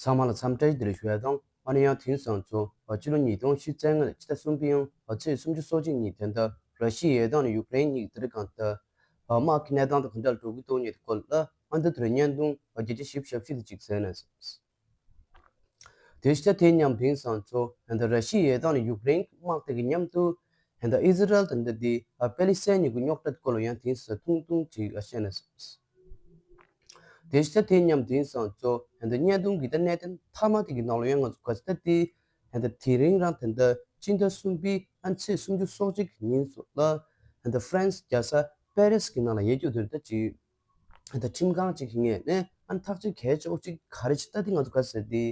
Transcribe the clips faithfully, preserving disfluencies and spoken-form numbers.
ཚང་མ་ལ་འཚམས་འདྲི་བཀྲ་ཤིས་བདེ་ལེགས་ཞུ་ཡ་དང་། ཨ་ནི་ཡང་དེང་སང་ཚོ་ཕྱི་ལོ་ཉིས་སྟོང་ཉི་ཤུ་རྩ་ལྔ་ཕྱི་ཟླ་གསུམ་པའི་ཡང་ཚེས་སུམ་ཅུ་སོ་གཅིག་ཉིན་དེ་འདྲ་ར་ཤི་ཡའི་ཡར་ཐང་ནས་ཡུཀ་རེན་གཉིས་ཀྱི་དེ་རིང་གང་ལྟར་དམག་གི་གནས་སྟངས་དང་ག་འདྲ་འགྲོ་གི་འདུག་མཁན་དེ་སྐོར་ལ་ཨ་ནི་དེ་རིང་བརྙན་ཐུང་བརྒྱ་ཆ་བཞི་བཅུ་ཞེ་བཞི་དེ་གཅིག་གསན་ན། དེ་ཕྱི་ད་དེ་མཉམ་དེང་སང་ཚོ་ད་ར་ཤི་ཡའི་ཡར་ཐང་ནས་ཡུཀ་རེན་དམག་དེ་གི་མཉམ་དུ་ད་ཨི་ཟི་རལ་དང་ད་དེ་པེ་ལི་སི་ཐན་གཉིས་ཀྱི་རྙོག་དྲ་སྐོར་ལ་ཡང་དེང་སང་ཐུང་ཐུང་ཅིག་བཤད་ན། དེ་ཕྱི་ད་དེ་མཉམ་དེང་སང་ཚོ་ད་བརྙན་ཐུང་གི་ད་གནད་དོན་མཐའ་མ་དེ་གི་ནང་ལ་ཡང་ང་ཚོ་ག་ཚོད་ད་དེ་ད་དེ་རིང་རང་ད་ད་སྤྱི་ཟླ་གསུམ་པའི་ཨ་ཚེས་སུམ་ཅུ་སོ་གཅིག་ཉིན་སོགས་ལ་ད་ཧྥ་རན་སི་རྒྱལ་ས་པེ་རི་སི་གི་ནང་ལ་ཡོད་རྒྱུ་དེ་ད་ཅིག་ད་ཁྲིམས་ཁང་གཅིག་གི་ངོས་ནས་ཨ་ཐག་གཅོད་གལ་ཆེ་བོ་གཅིག་ག་རེ་བྱས་ད་དེ་ང་ཚོ་ག་ཟེར་དེ་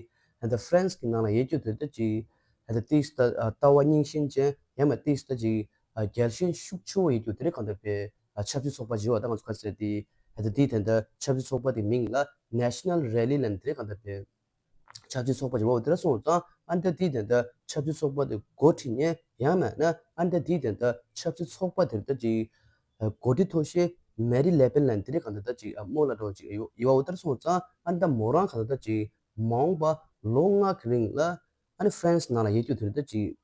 ད་ཧྥ་རན་སི་གི་ནང་ལ་ཡོད་རྒྱུ་དེ་ད་ཅིག་ད་ཏིག་ད་ལྟ་བ་རྙིང་ཞེན་ཅན་ཡང་མ་ཏིག་ད་ཅིག་རྒྱལ་ཞེན་ཤུགས་ཆེ་བོ་ཡོད་རྒྱུ་དེ་རེད། གང་ལྟར་པའི་ཆབ་སྲིད་ཚོགས་པ་བྱེད་པ་ད་ང་ཚོ་ག་ཟེར་དེ་ད་དེ་ད་ད་ཆབ་སྲིད་ཚོགས་པ་དེ་མིང་ལ་National Rally ལབ་ནས་དེ་རེད། གང་ལྟར་པའི་ཆབ་སྲིད་ཚོགས་པ་ཅིག་ཡོད་པ་དེ་ལ་སོང་ཙང་ཨ་ནི་ད་དེའི་དོན་དག་ཆབ་སྲིད་ཚོགས་པ་དེ་འགོ་ཁྲིད་མཁན་ཡང་མིན་ན་ཨ་ནི་ད་དེའི་དོན་དག་ཆབ་སྲིད་ཚོགས་པ་དེར་ད་ཅིག་འགོ་ཁྲིད་ཐོག་ཤེས་མེ་རི་ལེ་པེན་ལབ་དེ་རེད། གང་ལྟར་ད་ཅིག་རྨོ་ལགས་འདྲ་བོ་ཅིག་ཡོད་ཡོད་པ་དེ་ལ་སོང་ཙང་ཨ་ནི་ད་མོ་རང་གང་ལྟར་ད་ཅིག་མ་འོངས་པ་ལོ་ལྔ་གི་རིང་ལ་ཨ་ནི་ཧྥ་རན་སི་ནང་ལ་ཡོད་རྒྱུ་དེར་ད་ཅིག་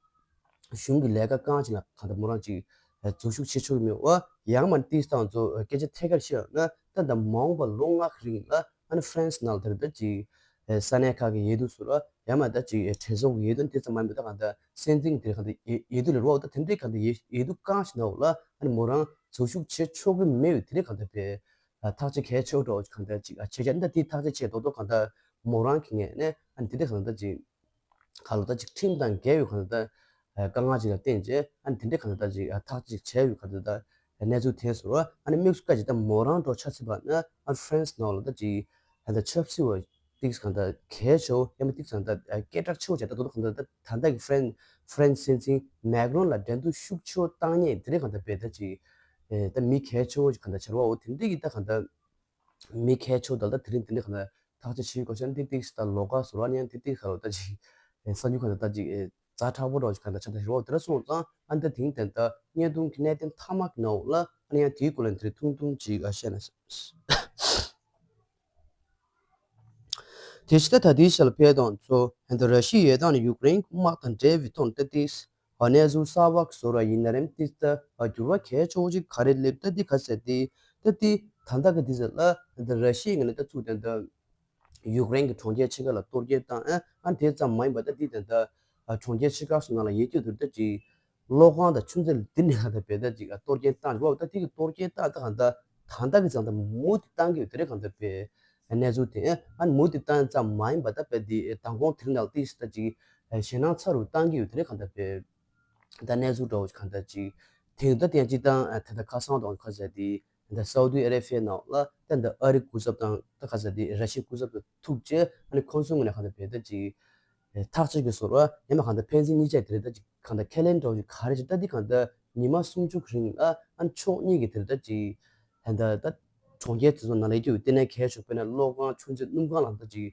གཞུང་གི་ལས་ཀ་རྐང་གཅིག་ལ་གང་ལྟར་མོ་རང་ཅིག་འཛུལ་ཞུགས་བྱེད་ཆོག་གི་མེད་པ། ཡང་མིན་ན་ཏིག་ཏང་ཚོ་སྐད་ཆ་ཐད་ཀར་བཤད་ན་ད་ད་མ་འོངས་པ་ལོ་ལྔ་གི་རིང་ལ་ཨ་ནི་ཧྥ་རན་སི་ནང་ལ་དེར་ད་ཅིག་ས་གནས་ཁག་གི་འོས་བསྡུ་ཟེར་བ་ཡང་མིན་ན་ད་ཅིག་གྲོས་ཚོགས་ཀྱི་འོས་བསྡུ་དེ་ཙམ་མ་ཡིན་པ་ད་གང་ལྟར་སྲིད་འཛིན་དེར་གང་ལྟར་འོས་འོས་བསྡུ་ལ་རོགས་ད་དེ་འདྲའི་གང་ལྟར་འོས་འོས་བསྡུ་རྐང་གཅིག་ནང་ལ་ཨ་ནི་མོ་རང་འཛུལ་ཞུགས་བྱེད་ཆོག་གི་མེད་པའི་དེ་རིང་གང་ལྟར་པའི་ཐག་གཅོད་གལ་ཆེ་བོ་འདྲ་བོ་གང་ལྟར་ཅིག་བྱས་བྱས་ད་དེ་ཐག་གཅོད་བྱས་ཏོག་ཏོག་གང་ལྟར་མོ་རང་གི་ངོས་ནས་ཨ་ནི་དེ་འདྲ་གང་ལྟར་ཅིག་ཁ་ལོ་ད་ཅིག་ཁྲིམས་དང་འགལ་བའི་གང་ལྟར་དཀའ་ངལ་ཅིག་ལ་བརྟེན་བྱས་ཨ་ནི་དེ་འདྲ་གང་ལྟར་ད་ཅིག་ཐག་གཅོད་བྱས་པའི་གང་ལྟར་ད་གནས་ཚུལ་ཐོན་སོང་། ཨ་ནི་དམིགས་སུ་བཀར་ཅིག་ད་མོ་རང་འདྲ་ཆ་མཚོན་པ་ན་ཨ་ཧྥ་རན་སི་ནང་ལ་ད་ཅིག་ད་ཆབ་སྲིད་པ་ཏིག་གང་ལྟར་གལ་ཆེ་བོ་ཡང་མིན་ཏིག་གང་ལྟར་སྐད་གྲགས་ཆེ་བོ་བྱས་ད་དོ་དོ་གང་ལྟར་ད་ད་ལྟ་གི་ཧྥ་རན་ཧྥ་རན་སི་སྲིད་འཛིན་མེག་རོན་ལ་འགྲན་བསྡུར་ཤུགས་ཆེ་བོ་བཏང་མཁན་དེ་འདྲ་གང་ལྟར་བས་ད་ཅིག་ད་མི་གལ་ཆེ་བོ་ཅིག་གང་ལྟར་བྱས་པ་འོ་དེ་འདྲ་གི་ད་གང་ལྟར་མི་གལ་ཆེ་བོ་ད་ལྟ་དེ་རིང་དེ་འདྲ་གང་ལྟར་ཐག་གཅོད་བྱེད་དགོས་ཤག་ཏིག་ཏིག་ད་ལོགས་ཀ་ཟེར་བ་ནི་ཡང་ཏིག་ཏིག་ག་ལོ་ད་ཅིག་གསར་འགྱུར་གང་ལྟར་ད་ཅིག་ཛ་དྲག་པོ་འདྲ་བོ་ཅིག་གང་ལྟར་ཆགས་ད་ཞེ་བོ་དེ་འདྲ་སོང་ཙང་ཨ་ནི་ད་དེང་དེ་ད་བརྙན་ཐུང་གི་གནད་དོན་མཐའ་མ་གི་ནང་ལ་ཨ་ནི་ཡང་དེའི་སྐོར་ལ་དེ་རིང་ཐུང་ཐུང་ཅིག་བཤད་ན། དེ་ཕྱི་ད་ད་ལྟའི་ཆར་ལ་ཕེབས་དང་ཚོ་ད་ར་ཤི་ཡའི་ཡར་ཐང་ནས་ཡུཀ་རེན་དམག་དང་འབྲེལ་བའི་ཐོག་ནས་ད་ཏིག་གནས་ཚུལ་གསར་པ་བཟོ་ར་ཡིན་ན་རེམ་ཏིག་ད་འགྱུར་བ་གལ་ཆེ་བོ་ཅིག་ག་རེ་སླེབས་ད་ཏིག་ག་ཟེར་ཏེ་ད་ཏིག་ད་ལྟ་གི་དུས་ཚོད་ལ་ད་ར་ཤི་ཡའི་ངོས་ནས་ད་ཚུགས་ད་ད་ཡུཀ་རེན་གྱི་གྲོང་ཁྱེར་ཆེ་ཁག་ལ་གཏོར་སྐྱོན་བཏང་ཨ་ཨ་དེ་ཙམ་མ་ཡིན་པ་ད་ཏིག་ད་ད་གྲོང་ཁྱེར་ཆེ་ཁག་སོགས་ནང་ལ་ཡོད་རྒྱུ་དུ་ད་ཅིག་གློག་ཁང་དང་ཆུ་མཛོད་འདི་ནས་གང་ལྟར་བས་ད་ཅིག་གཏོར་སྐྱོན་བཏང་བ་ད་ཏིག་གི་གཏོར་སྐྱོན་བཏང་ད་གང་ལྟར་ད་ལྟ་གི་ཙང་ད་མུ་མཐུད་བཏང་གི་ཡོད་དེ་རེད། གང་ལྟར་བས་གནས་ཚུལ་དེ་ཨ་མུ་མཐུད་བཏང་ཙམ་མ་ཡིན་པ་ད་བས་དེ་མདང་དགོང་དེ་རིང་ལ་ཏིག་ད་ཅིག་ཞེད་སྣང་ཚ་རུ་བཏང་གི་ཡོད་དེ་རེད། གང་ལྟར་བས་ད་གནས་ཚུལ་འདྲ་བོ་གང་ལྟར་ཅིག་དེང་ད་ལྟ་ཅིག་ད་ད་ལྟ་ཁ་སང་དང་ཁ་ཟེར་དེ་ད་སའུ་ཏི་ཨ་རེ་བྷི་ཡ་ནང་ལ་ད་ད་ཨ་རི་སྐུ་ཚབ་དང་ད་ཁ་ཟེར་དེ་ར་ཤི་སྐུ་ཚབ་དང་ཐུག་བྱས་ཨ་ནི་ཁོང་ཚོའི་ངོས་ནས་གང་ལྟར་བས་ད་ཅིག་ཐག་གཅོད་ཀྱི་བཟོ་འདྲ་ཡང་མ་གང་ལྟར་ཕན་ཚུན་གཉིས་ཆ་དེ་རེད་ད་ཅིག་གང་ལྟར་ཁས་ལེན་འདྲ་བོ་ཅིག་ག་རེ་ཅིག་ད་འདི་གང་ལྟར་ཉི་མ་སུམ་ཅུ་གི་རིང་ལ་ཨ་ནི་ཕྱོགས་གཉིས་ཀྱི་དེ་རེད་ད་ཅིག་ད་ད་ད་གྲོང་ཁྱེར་དེ་ཚོ་ནང་ལ་ཡོད་ཀྱི་ཡོད་བལྟས་ན་གལ་ཆེ་དཔེར་ན་གློག་ཁང་ཆུ་མཛོད་སྣུམ་ཁང་ལ་ད་ཅིག་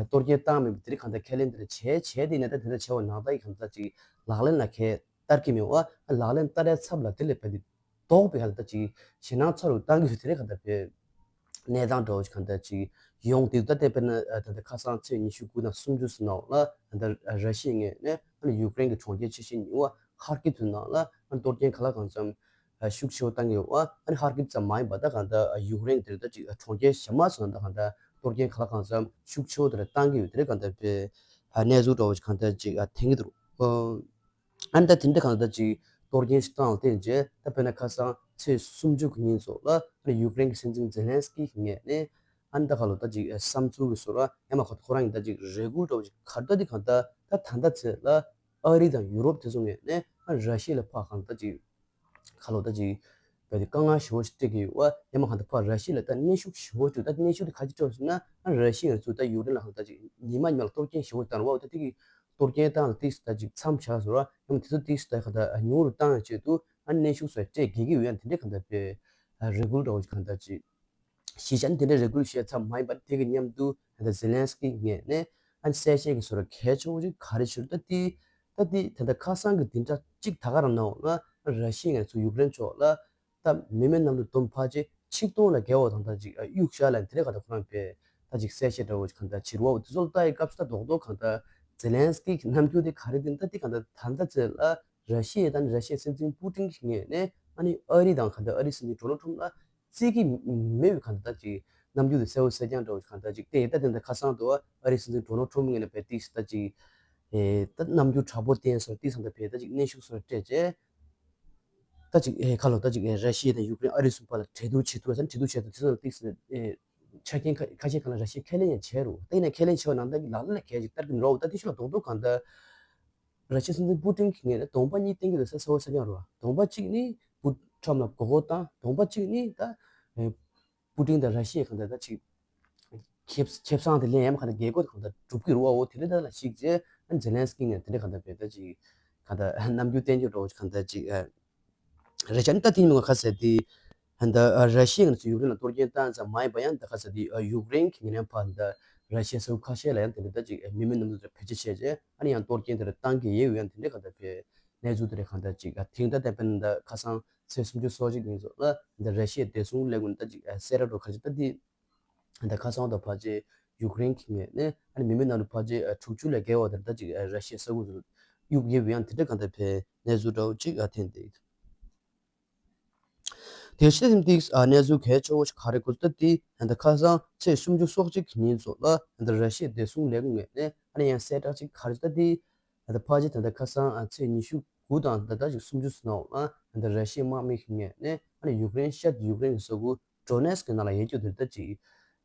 གཏོར་སྐྱོན་བཏང་མེད་པ་དེ་རིགས་གང་ལྟར་ཁས་ལེན་དེ་རེད་བྱས་བྱས་དེ་ནས་ད་དེ་འདྲ་བྱས་པ་ནང་ལྟར་གྱི་གང་ལྟར་ཅིག་ལག་ལེན་ལ་ཁས་བསྟར་གྱི་མེད་པ་ལག་ལེན་བསྟར་ཡ་ཚབ་ལ་དེ་ལས་བལ་དེ་ལྡོག་པའི་གང་ལྟར་ཅིག་ཞེད་སྣང་ཚ་རུ་བཏང་གི་ཡོད་དེ་རེད། གང་ལྟར་བས་གནས་སྟངས་འདྲ་བོ་ཞིག་གང་ལྟར་ཅིག་ཡོང་དུས་ད་ལྟ་དཔེར་ན་ད་ལྟ་ཁ་སང་ཚེས་ཉི་ཤུ་དགུ་དང་སུམ་ཅུ་ཙམ་ནང་ལ་ད་ལྟ་ར་ཤི་ཡའི་ངོས་ནས་ཡུཀ་རེན་གྱི་གྲོང་ཁྱེར་ཆེ་ཤོས་གཉིས་པ་ཧར་ཀིབ་དེ་ནང་ལ་གཏོར་སྐྱོན་གང་ལ་གང་འཚམ་ཤུགས་ཆེ་བོ་བཏང་གི་ཡོད་པ། ཨ་ནི་ཧར་ཀིབ་ཙམ་མ་ཡིན་པ་ད་གང་ལྟར་ཡུཀ་རེན་དེར་ད་ཅིག་གྲོང་ཁྱེར་གཞན་མ་ཚོ་ནང་ད་གང་ལྟར་གཏོར་སྐྱོན་གང་ལ་གང་འཚམ་ཤུགས་ཆེ་བོ་དེ་འདྲ་བཏང་གི་ཡོད་དེ་རེད། གང་ལྟར་བས་གནས་ཚུལ་འདྲ་བོ་ཞིག་གང་ལྟར་ཅིག་ཐོན་གྱི་འདུག་ཨ་ནི་ད་དེ་འདྲ་གང་ལྟར་ཅིག་གཏོར་སྐྱོན་ཞིག་བཏང་བ་བརྟེན་རྗེས་ད་དཔེར་ན་ཁ་སང་ཚེས་སུམ་ཅུ་གི་ཉིན་སོགས་ལ་ཨ་ནི་ཡུཀ་རེན་གྱི་སྲིད་འཛིན་ཛེ་ལན་སི་ཀི་གི་ངོས་ནས་ཨ་ནི་ད་ག་ལོ་ད་ཅིག་བསམ་ཚུལ་གྱི་བཟོ་འདྲ་ཡང་མ་ཁོ་ཁོ་རང་གི་ད་ཅིག་རེ་སྐུལ་འདྲ་བོ་ཅིག་ག་རེ་ད་འདི་གང་ལྟར་ད་ད་ལྟ་ཚེ་ལ་ཨ་རི་དང་ཡུ་རོབ་དེ་ཚོ་ངོས་ནས་ཨ་ར་ཤི་ཡ་ལ་ཕར་གང་ལྟར་ཅིག་ཁ་ལོ་ད་ཅིག་བས་དེ་དཀའ་ངལ་ཞེ་བོ་ཞིག་སྤྲད་ཀྱི་ཡོད་པ། ཡང་མ་གང་ལྟར་ཕར་ར་ཤི་ཡ་ལ་ད་གནོན་ཤུགས་ཞེ་བོ་སྤྲོད། ད་གནོན་ཤུགས་དེ་ག་ཅི་སྤྲོད་ཟེར་ན་ཨ་ར་ཤི་ཡ་ཚོ་ད་ཡུཀ་རེན་ལ་གང་ལྟར་ཅིག་ཉི་མ་ཉི་མ་ལ་གཏོར་སྐྱོན་ཞེ་བོ་བཏང་བ། འོ་ད་དེ་གི་གཏོར་སྐྱོན་བཏང་ལ་ཏིག་ད་ཅིག་མཚམས་བཞག་ཟེར་བ། ཡང་མ་དེ་ཚོ་ཏིག་ད་གང་ལྟར་ཉུང་རུ་བཏང་ཡ་ཆེད་དུ་ཨ་གནོན་ཤུགས་སོགས་སྤྲད་དགོས་ཀྱི་ཡོད། ཡང་དེ་འདྲའི་གང་ལྟར་བས་རེ་སྐུལ་འདྲ་བོ་ཞིག་གང་ལྟར་ཅིག་གཞིས་ཆགས་དེ་འདྲའི་རེ་སྐུལ་བྱས་ཙམ་མ་ཡིན་པར་དེ་གི་མཉམ་དུ་ད་ལྟ་ཛེ་ལན་སི་ཀི་ངོས་ནས་ཨ་ནི་གསལ་བཤད་ཀྱི་བཟོ་འདྲ་གལ་ཆེ་བོ་ཅིག་ག་རེ་ཞུ་ད་དེ་ད་དེ་ད་ལྟ་ཁ་སང་གི་བདུན་ཕྲག་གཅིག་ད་ག་རང་ནང་ལ་ར་ཤི་ཡ་ཚོ་ཡུཀ་རེན་ཕྱོགས་ལ་ད་མི་མེད་གནམ་གྲུ་བརྡུངས་ཕལ་ཆེར་ཆིག་སྟོང་ལས་བརྒལ་བ་དང་ད་ཅིག་གཡུག་བཞག་ལ་དེ་རེད། ག་ད་ཁོ་རང་པས་ ད་ཅིག་གསལ་བཤད་འདྲ་བོ་ཅིག་གང་ལྟར་བྱེད་རོགས། དེ་ཚོ་ལ་ལྟ་ཡི་སྐབས་སུ་ད་རྡོག་རྡོག་གང་ལྟར་ཛེ་ལན་སི་ཀི་གི་རྣམ་འགྱུར་དེ་ག་རེ་འདུག་ད་དེ་གང་ལྟར་ད་ལྟ་ཚེ་ལ་ར་ཤི་ཡ་དང་ར་ཤི་ཡའི་སྲིད་འཛིན་པུ་ཏིན་གྱི་ངོས་ནས་ཨ་ནི་ཨ་རི་དང་གང་ལྟར་ཨ་རིའི་སྲིད་འཛིན་ཌོ་ནལ་ཊམ་ཕ་ལ་བརྩི་གི་མེད་པའི་གང་ལྟར་ད་ཅིག་རྣམ་འགྱུར་དེ་གསལ་པོ་གསལ་རྐྱང་འདྲ་བོ་ཅིག་གང་ལྟར་ཅིག་བསྟན་ཡོད། ད་དེ་འདྲ་ཁ་སང་དུ་ཨ་རིའི་སྲིད་འཛིན་ཌོ་ནལ་ཊམ་ཕ་ངོས་ནས་བལ་ཏིག་ད་ཅིག་ཨེ་ད་རྣམ་འགྱུར་དྲག་པོ་བསྟན་སོང་། ཏིག་ཙམ་ད་བལ་ད་ཅིག་གནོན་ཤུགས་སོགས་སྤྲད་བྱས། ད་ཅིག་ཨེ་ཁ་ལོ་ད་ཅིག་ཨེ་ར་ཤི་ཡ་དང་ཡུཀ་རེན་ཨ་རི་གསུམ་བར་ལ་གྲོས་བསྡུར་བྱེད་ཐུབ་ལ་ཟེར་གྲོས་བསྡུར་བྱེད་ཐུབ་ཟེར་ན་ཏིག་ཙམ་ཨེ་ཆ་རྐྱེན་ཁ་ཁ་ཤས་གང་ལ་ར་ཤི་ཡས་ཁས་ལེན་ཡང་བྱས་རུང་། ད་ཡིན་ན་ཁས་ལེན་བྱས་པ་ནང་ད་ལག་ལེན་ལ་གལ་ཅིག་བསྟར་གྱི་མི་རོགས། ད་དེ་ཤུ་ལ་རྡོག་རྡོག་གང་ལྟར་ར་ཤི་ཡའི་སྲིད་འཛིན་པུ་ཏིན་གྱི་ངོས་ནས་གདོང་པ་གཉིས་བསྟན་གྱི་འདུག་ཟེར་གསལ་པོ་གསལ་རྐྱང་རེད་བ། གདོང་པ་གཅིག་ནི་པུ་ཊམ་ཕ་ལ་མགོ་སྐོར་བཏང་། གདོང་པ་གཅིག་ནི་ད་ཨེ་པུ་ཏིན་དང་ར་ཤི་ཡ་གང་ལྟར་ད་ཅིག་ཁེབས་ཁེབས་སང་དེ་ལན་ཡང་མ་གང་ལྟར་རྒྱལ་སྒོ་དེ་གང་ལྟར་སྒྲུབ་ཀྱི་རེད་བ། འོ་དེ་འདྲ་ད་ལ་གཞིགས་རྗེས་ཨ་ཛེ་ལན་སི་ཀི་ངོས་དེ་འདྲ་གང་ལྟར་བལ་ད་ཅིག་གང་ལྟར་རྣམ་འགྱུར་བསྟན་རྒྱུ་འདྲ་བོ་གང་ལྟར་ཅིག་རེད་ཤག་ནི་ད་དེ་ནི་ང་ཁ་ཟེར་དེ་ད་ར་ཤི་ཡ་ངོས་སུ་ཡུཀ་རེན་ལ་གཏོར་སྐྱོན་བཏང་ཙམ་མ་ཡིན་པ་ཡང་ད་ཁ་ཟེར་དེ་ཡུཀ་རེན་གྱི་ངོས་ནས་ཕར་ད་ར་ཤི་ཡ་ས་ཁུལ་ཁ་ཤས་ལ་ཡང་དེ་འདྲ་ད་ཅིག་མི་མེད་གནམ་གྲུ་དེ་འཕུར་སྐྱོད་བྱས་རྗེས་ཨ་ནི་ཡང་གཏོར་སྐྱོན་དེ་འདྲ་བཏང་གི་ཡོད། ཡང་དེ་འདྲ་གང་ལྟར་བལ་གནས་ཚུལ་དེ་འདྲ་གང་ལྟར་ཅིག་དེང་ད་ལྟ་དཔེར་ན་ད་ཁ་སང་ཚེས་སུམ་ཅུ་སོ་གཅིག་ཉིན་ཙམ་ལ་ད་ར་ཤི་ཡའི་བདེ་སྲུང་ལས་ཁུངས་ད་ཅིག་གསལ་བསྒྲགས་འདྲ་བོ་ཁ་ཤས་ད་དེ་ད་ཁ་སང་དང་ཕལ་ཆེར་ཡུཀ་རེན་གྱི་ངོས་ནས་ཨ་ནི་མི་མེད་གནམ་གྲུ་ཕལ་ཆེར་དྲུག་ཅུ་ལས་བརྒལ་བ་དེ་ད་ཅིག་ར་ཤི་ཡའི་ས་ཁུལ་དུ་གཡུགས་ཡོད་པའི་ཡང་དེ་འདྲ་གང་ལྟར་བལ་གནས་ཚུལ་འདྲ་བོ་ཅིག་ཐོན་འདུག་དེ་བཞིན་དེ་གནས་ཚུལ་གལ་ཆེ་བོ་ཞིག་ག་རེ་གོ་ད་དེ་ད་ཁ་སང་ཚེས་སུམ་ཅུ་སོ་གཅིག་གི་ཉིན་ཙམ་ལ་ད་ར་ཤི་ཡའི་བདེ་སྲུང་ལས་ཁུངས་ངོས་ནས་ཨ་ནི་ཡང་གསལ་བསྒྲགས་ཅིག་ག་རེ་ད་དེ་ད་ཕལ་ཆེར་ད་ཁ་སང་ཚེས་ཉི་ཤུ་དགུ་དང་ད་ལྟ་ཅིག་སུམ་ཅུ་ཙམ་ནང་ལ་ད་ར་ཤི་ཡའི་དམག་མི་གི་ངོས་ནས་ཨ་ནི་ཡུཀ་རེན་ཤར་ཡུཀ་རེན་གྱི་ས་ཁུལ་ཌོ་ནེ་སི་ཀི་ནང་ལ་ཡོད་རྒྱུ་དེ་ད་ཅིག་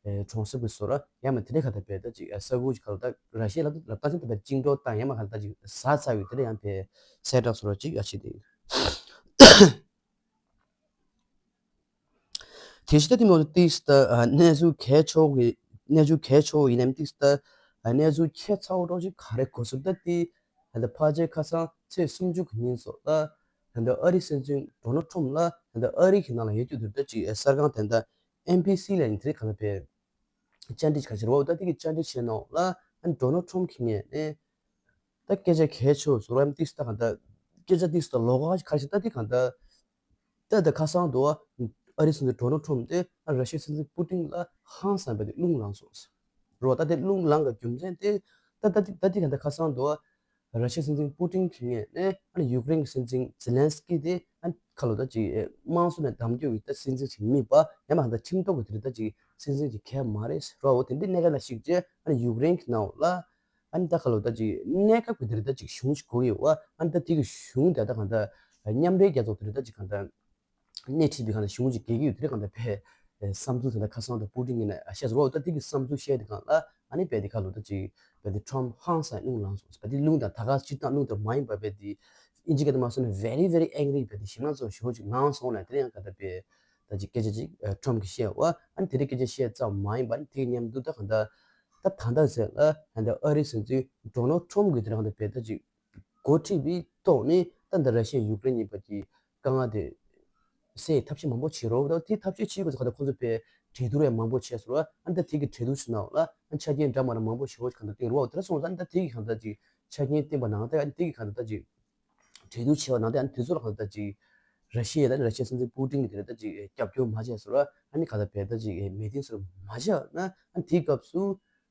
ཨེ་གྲོང་གསེབ་ཀྱི་བཟོ་འདྲ་ཡང་མ་དེ་འདྲ་གང་ལྟར་བལ་ད་ཅིག་ས་ཁུལ་ཅིག་ག་ལ་ད་ར་ཤི་ཡ་ལ་ད་ལ་ད་ཅིག་ད་བཅིངས་འགྲོལ་བཏང་ཡང་མ་གང་ལྟར་ཅིག་ཟ་ཚར་བའི་དེ་འདྲ་ཡང་བལ་གསལ་བསྒྲགས་བཟོ་འདྲ་ཅིག་ཡང་བྱས་ཏེ། དེ་བཞིན་ད་དེ་མོ་ཏིས་ད་གནས་ཚུལ་གལ་ཆེ་བོ་གི་གནས་ཚུལ་གལ་ཆེ་བོ་ཡིན་ནམ་ཏིས་ད་གནས་ཚུལ་ཁྱད་མཚར་བོ་འདྲ་ཅིག་ག་རེ་གོ་སོང་ད་དེ། ད་ཕལ་ཆེར་ཁ་སང་ཚེས་སུམ་ཅུ་གི་ཉིན་ཙམ་ལ་ད་ཨ་རིའི་སྲིད་འཛིན་ཌོ་ནལ་ཊམ་ཕ་ལ་ད་ཨ་རི་གི་ནང་ལ་ཡོད་རྒྱུ་དེ་ད་ཅིག་གསར་ཁང་དེ་ད་ཨེན་བྷི་སི་ལ་ཡིན་དེ་ག་ལ་བལ་བཅར་འདྲི་ཁ་ཤས་རེད་བ། ད་དེ་གི་བཅར་འདྲི་བྱས་ནང་ལ་ཨ་ཌོ་ནལ་ཊམ་ཕ་གི་ངོས་ནས་ད་སྐད་ཆ་གལ་ཆེ་བོ་ཟུར་རམ་ཏིས་ད་གང་ལྟར་སྐད་ཆ་ཏིས་ད་ལོགས་ཀ་ཁ་ཤས་ད་དེ་གང་ལྟར་ད་ད་ཁ་སང་དུ་ཨ་རིའི་སྲིད་འཛིན་ཌོ་ནལ་ཊམ་ཕ་དེ་ཨ་ར་ཤི་ཡའི་སྲིད་འཛིན་པུ་ཏིན་ལ་ཧང་སངས་པ་དེ་རླུང་ལངས་སོང་ཟེར་རོ། ད་དེ་རླུང་ལངས་ཀ་རྒྱུ་མཚན་དེ་ད་ད་དེ་ད་དེ་གང་ལྟར་ཁ་སང་དུ་ཨ་ར་ཤི་ཡའི་སྲིད་འཛིན་པུ་ཏིན་གྱི་ངོས་ནས་ཨ་ནི་ཡུཀ་རེན་གྱི་སྲིད་འཛིན་ཛེ་ལན་སི་ཀི་དེ་ཨ་ཁ་ལོ་ད་ཅིག་དམངས་གཙོ་ནས་གདམ་རྒྱུ་ཡི་ད་སྲིད་འཛིན་ཅིག་མིན་པ་ཡང་མ་ད་ཁྲིམས་ཐོག་གི་དེ་རིགས་ད་ཅིག་སྲིད་འཛིན་ཅིག་གལ་མ་རེད་ཟེར་རོ། འོ་དེ་འདྲའི་གནད་འགག་ལ་གཞིགས་རྗེས་ཨ་ནི་ཡུཀ་རེན་གྱི་ནང་ལ་ཨ་ནི་ད་ཁ་ལོ་ད་ཅིག་གནས་སྐབས་ཀྱི་དེ་རིགས་ད་ཅིག་གཞུང་ཞིག་དགོས་ཀྱི་ཡོད་པ། ཨ་ནི་ད་དེ་གི་གཞུང་དེ་ད་གང་ལྟར་མཉམ་འབྲེལ་རྒྱལ་ཚོགས་དེ་རིགས་ད་ཅིག་གང་ལྟར་སྣེ་ཁྲིད་པའི་གང་ལྟར་གཞུང་ཅིག་སྒེར་གྱི་ཡོད་དེ་རིགས་གང་ལྟར་བལ་བསམ་ཚུལ་དེ་ད་ཁ་སང་དུ་པུ་ཏིན་གྱི་ནས་བཤད་ཟེར་བ། ད་དེ་གི་བསམ་ཚུལ་བཤད་དེ་གང་ལ་ཨ་ནི་བལ་དེ་ཁ་ལོ་ད་ཅིག་བལ་དེ་ཊམ་ཕ་ཧང་སངས་རླུང་ལངས་སོང་། བལ་དེ་རླུང་དང་ད་ག་སྤྱིར་བཏང་རླུང་དེ་མ་ཡིན་པ་བལ་དེ་ཨིན་ཇི་སྐད་དུ་མ་སོང་ན་very very angry བལ་དེ་ཞེད་སྣང་ཚོ་ཞེ་པོ་ཅིག་ལངས་སོང་ལ། དེ་རིང་ཡང་གང་ལྟར་བལ་ད་ཅིག་སྐད་ཆ་ཅིག་ཊམ་ཕ་གིས་བཤད་བ། ཨ་ནི་དེ་རིང་སྐད་ཆ་བཤད་ཙམ་མ་ཡིན་པ་ཨ་ནི་དེ་གི་མཉམ་དུ་ད་གང་ལྟར་ད་ད་ལྟ་ཟེར་ལ་ད་ལྟ་ཨ་རིའི་སྲིད་འཛིན་ཌོ་ནལ་ཊམ་ཕ་གིས་དེ་རིང་གང་ལྟར་བལ་ད་ཅིག་འགོ་ཁྲིད་པའི་ཐོག་ནས་ད་ལྟ་ར་ཤི་ཡ་ཡུཀ་རེན་གཉིས་བར་གྱི་དཀའ་ངལ་དེ་སེལ་ཐབས་ཤེས་མང་པོ་བྱེད་རོགས། ད་དེ་ཐབས་ཤེས་བྱེད་དགོས་ཚེ་ག་ད་ཁོང་ཚོ་བལ་གྲོས་བསྡུར་ཡང་མང་པོ་བྱས་སོང་ར། ཨ་ནི་ད་དེ་གི་གྲོས་བསྡུར་ཕྱི་ནང་ལ་ཨ་ནི་ཆ་རྐྱེན་འདྲ་མ་འདྲ་མང་པོ་ཞེ་པོ་ཅིག་ག་ད་བཏིང་རོགས། དེ་འདྲ་སོང་ཙང་ཨ་ནི་ད་དེ་གི་ག་ད་ཅིག་ཆ་རྐྱེན་བཏིང་པ་ནང་ད་ཨ་ནི་དེ་གི་ག་ད་ད་ཅིག་གྲོས་བསྡུར་བྱས་པ་ནང་ད་ཨ་ནི་དེ་ཚོ་ལ་ག་ད་ཅིག་ར་ཤི་ཡ་ད་ཨ་ནི་ར་ཤི་ཡའི་སྲིད་འཛིན་པུ་ཏིན་གྱིས་ད་ཅིག་རྒྱབ་སྐྱོར་མ་བྱས་སོང་ར། ཨ་ནི་ག་ད་བལ་ད་ཅིག་མོས་མཐུན་སོགས་མ་བྱས་ན་ཨ་ནི་དེའི་སྐབས་སུ་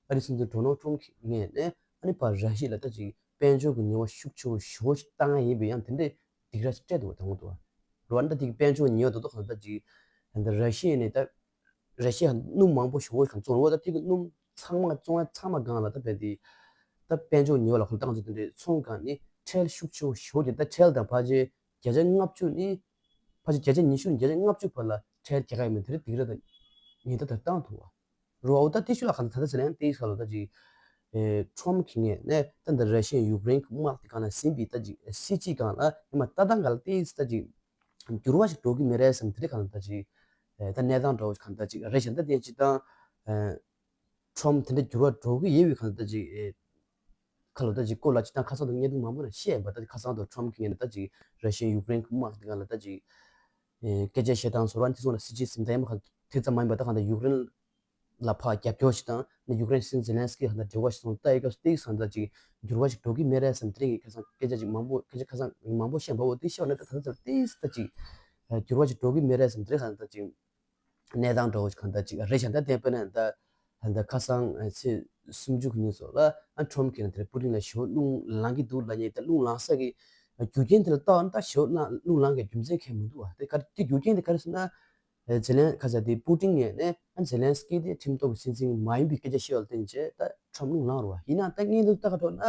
ཨ་རིའི་སྲིད་འཛིན་ཌོ་ནལ་ཊམ་ཕ་གི་ངོས་ནས་ཨ་ནི་ཕར་ར་ཤི་ཡ་ལ་ད་ཅིག་དཔལ་འབྱོར་གྱི་ཉེས་པ་ཤུགས་ཆེ་བོ་ཞེ་པོ་ཞིག་བཏང་ཡ་ཡིན་པའི་ཡང་དེ་འདྲའི་སྡིགས་ར་ཞིག་སྤྲད་འདུག་བ། དང་པོ་འདུག་བ། རོ་ཨ་ནི་ད་དེ་གི་དཔལ་འབྱོར་ཉེས་པ་ད་དུང་གང་ལྟར་ཅིག་ད་ར་ཤི་ཡ་ནས་ད་ར་ཤི་ཡ་སྣུམ་མང་པོ་ཞེ་པོ་ཞིག་བཙོང་རོགས། ད་དེ་གི་སྣུམ་ཚང་མ་བཙོང་ཡ་ཚང་མ་སྒང་ལ་ད་བལ་དེ་ད་དཔལ་འབྱོར་ཉེས་པ་ལ་ཁོ་ད་ང་ཚོ་དེ་འདྲའི་ཚོང་སྒང་ནས་ཁྲལ་ཤུགས་ཆེ་བོ་ཞེ་པོ་ཅིག་ད་ཁྲལ་དང་ཕལ་ཆེར་བརྒྱ་ཆ་ལྔ་བཅུ་ནས་ཕལ་ཆེར་བརྒྱ་ཆ་ཉི་ཤུ་ནས་བརྒྱ་ཆ་ལྔ་བཅུ་བར་ལ་ཁྲལ་རྒྱག་ག་ཡིན་མིན་དེ་རིགས་སྡིགས་ར་ད་ཉེན་བརྡ་ད་བཏང་འདུག་བ། རོ་ཨ་ད་དེ་ཤུ་ལ་ག་ད་ད་ད་ཟེར་ན་ཡང་དེའི་ཁ་ལོ་ད་ཅིག་ཨེ་ཊམ་ཕ་གི་ངོས་ནས་ད་ད་ར་ཤི་ཡ་ཡུཀ་རེན་གྱི་དམག་དེ་གང་ལ་ཟིན་པའི་ད་ཅིག་སྲིད་ཇུས་སྒང་ལ་ཡང་མ་ལྟ་སྟངས་སྒང་ལ་དེ་ད་ཅིག་འགྱུར་བ་ཞིག་འགྲོ་གི་མེད་རེད་བསམ། དེ་རིགས་གང་ལ་ད་ཅིག་ཨེ་ད་གནས་སྟངས་འདྲ་བོ་གང་ད་ཅིག་རེད་བཞིན་ད་དེ་ཅིག་ད་ཨེ་ཊམ་ཕ་དེ་འདྲ་འགྱུར་བ་འགྲོ་གི་ཡོད་པའི་གང་ད་ཅིག་ཨེ་ཁ་ལོ་ད་ཅིག་སྐོར་ལ་ཅིག་ད་ཁ་སང་དུ་བརྙན་ཐུང་མང་པོ་ནས་བཤད་པ། ད་ཁ་སང་དུ་ཊམ་ཕ་གི་ངོས་ནས་ད་ཅིག་ར་ཤི་ཡ་ཡུཀ་རེན་གྱི་དམག་དེ་གང་ལ་ད་ཅིག་ཨེ་སྐད་ཆ་བཤད་སྟངས་སོགས་རང་དེ་ཚོ་ལ་སྲིད་ཇུས་ཟིན་ད་ཡང་མ་ག་དེ་ཙམ་མ་ཡིན་པ་ད་གང་ད་ཡུཀ་རེན་ལ་ཕར་རྒྱབ་སྐྱོར་ཞིག་དང་ནི་ཡུཀ་རེན་སྲིད་འཛིན་ཛེ་ལན་སི་ཀི་ཧ་ད་འབྲེལ་བ་ཞིག་སོང་ད་ཡི་ག་སྟེགས་སང་ད་ཅིག་འགྱུར་བ་ཞིག་འགྲོ་གི་མེད་རེད་བསམ། དེ་རིང་གི་ཁ་སང་སྐད་ཆ་ཅིག་མང་པོ་སྐད་ཆ་ཁ་སང་མང་པོ་བཤད་པ་འོ་དེ་ཤོར་ན་ད་ད་ད་སྟེགས་ད་ཅིག་འགྱུར་བ་ཞིག་འགྲོ་གི་མེད་རེད་བསམ། དེ་རིང་ཁ་སང་ད་ཅིག་གནས་སྟངས་འདྲ་བོ་ཞིག་གང་ད་ཅིག་རེད་བཞིན་ད་དེ་དཔེར་ན་ད་ ད་ལྟ་ཁ་སང་ཚེས་སུམ་ཅུ་གི་ཉིན་སོགས་ལ་ཨ་ཁྲོམ་གྱིས་ན་དེར་པུ་ཏིན་ལ་ཞེ་པོ་རླུང་ལངས་ཀྱི་འདུག་ལབ་མཁན་དེ་རླུང་ལངས་ས་གི་རྒྱུ་རྐྱེན་དེ་ལ་བལྟས་ན་ད་ཞེ་པོ་རླུང་ལངས་མཁན་རྒྱུ་མཚན་གང་ཡང་མི་འདུག་བ། དེ་ག་དེ་རྒྱུ་རྐྱེན་དེ་ག་རེ་ཟེར་ན། ཛེ་ལན་ཁ་ས་དེ་པུ་ཏིན་ངོས་ནས་ཛེ་ལན་སི་ཀི་དེ་ཁྲིམས་ཐོག་གི་སྲིད་འཛིན་མ་ཡིན་པའི་སྐད་ཆ་བཤད་པ་ལ་བརྟེན་བྱས་ད་ཁྲོམ་རླུང་ལངས་རེད་བ། ཡིན་ནའང་ད་ངས་འདི་ལྟ་ག་འགྲོ་ན་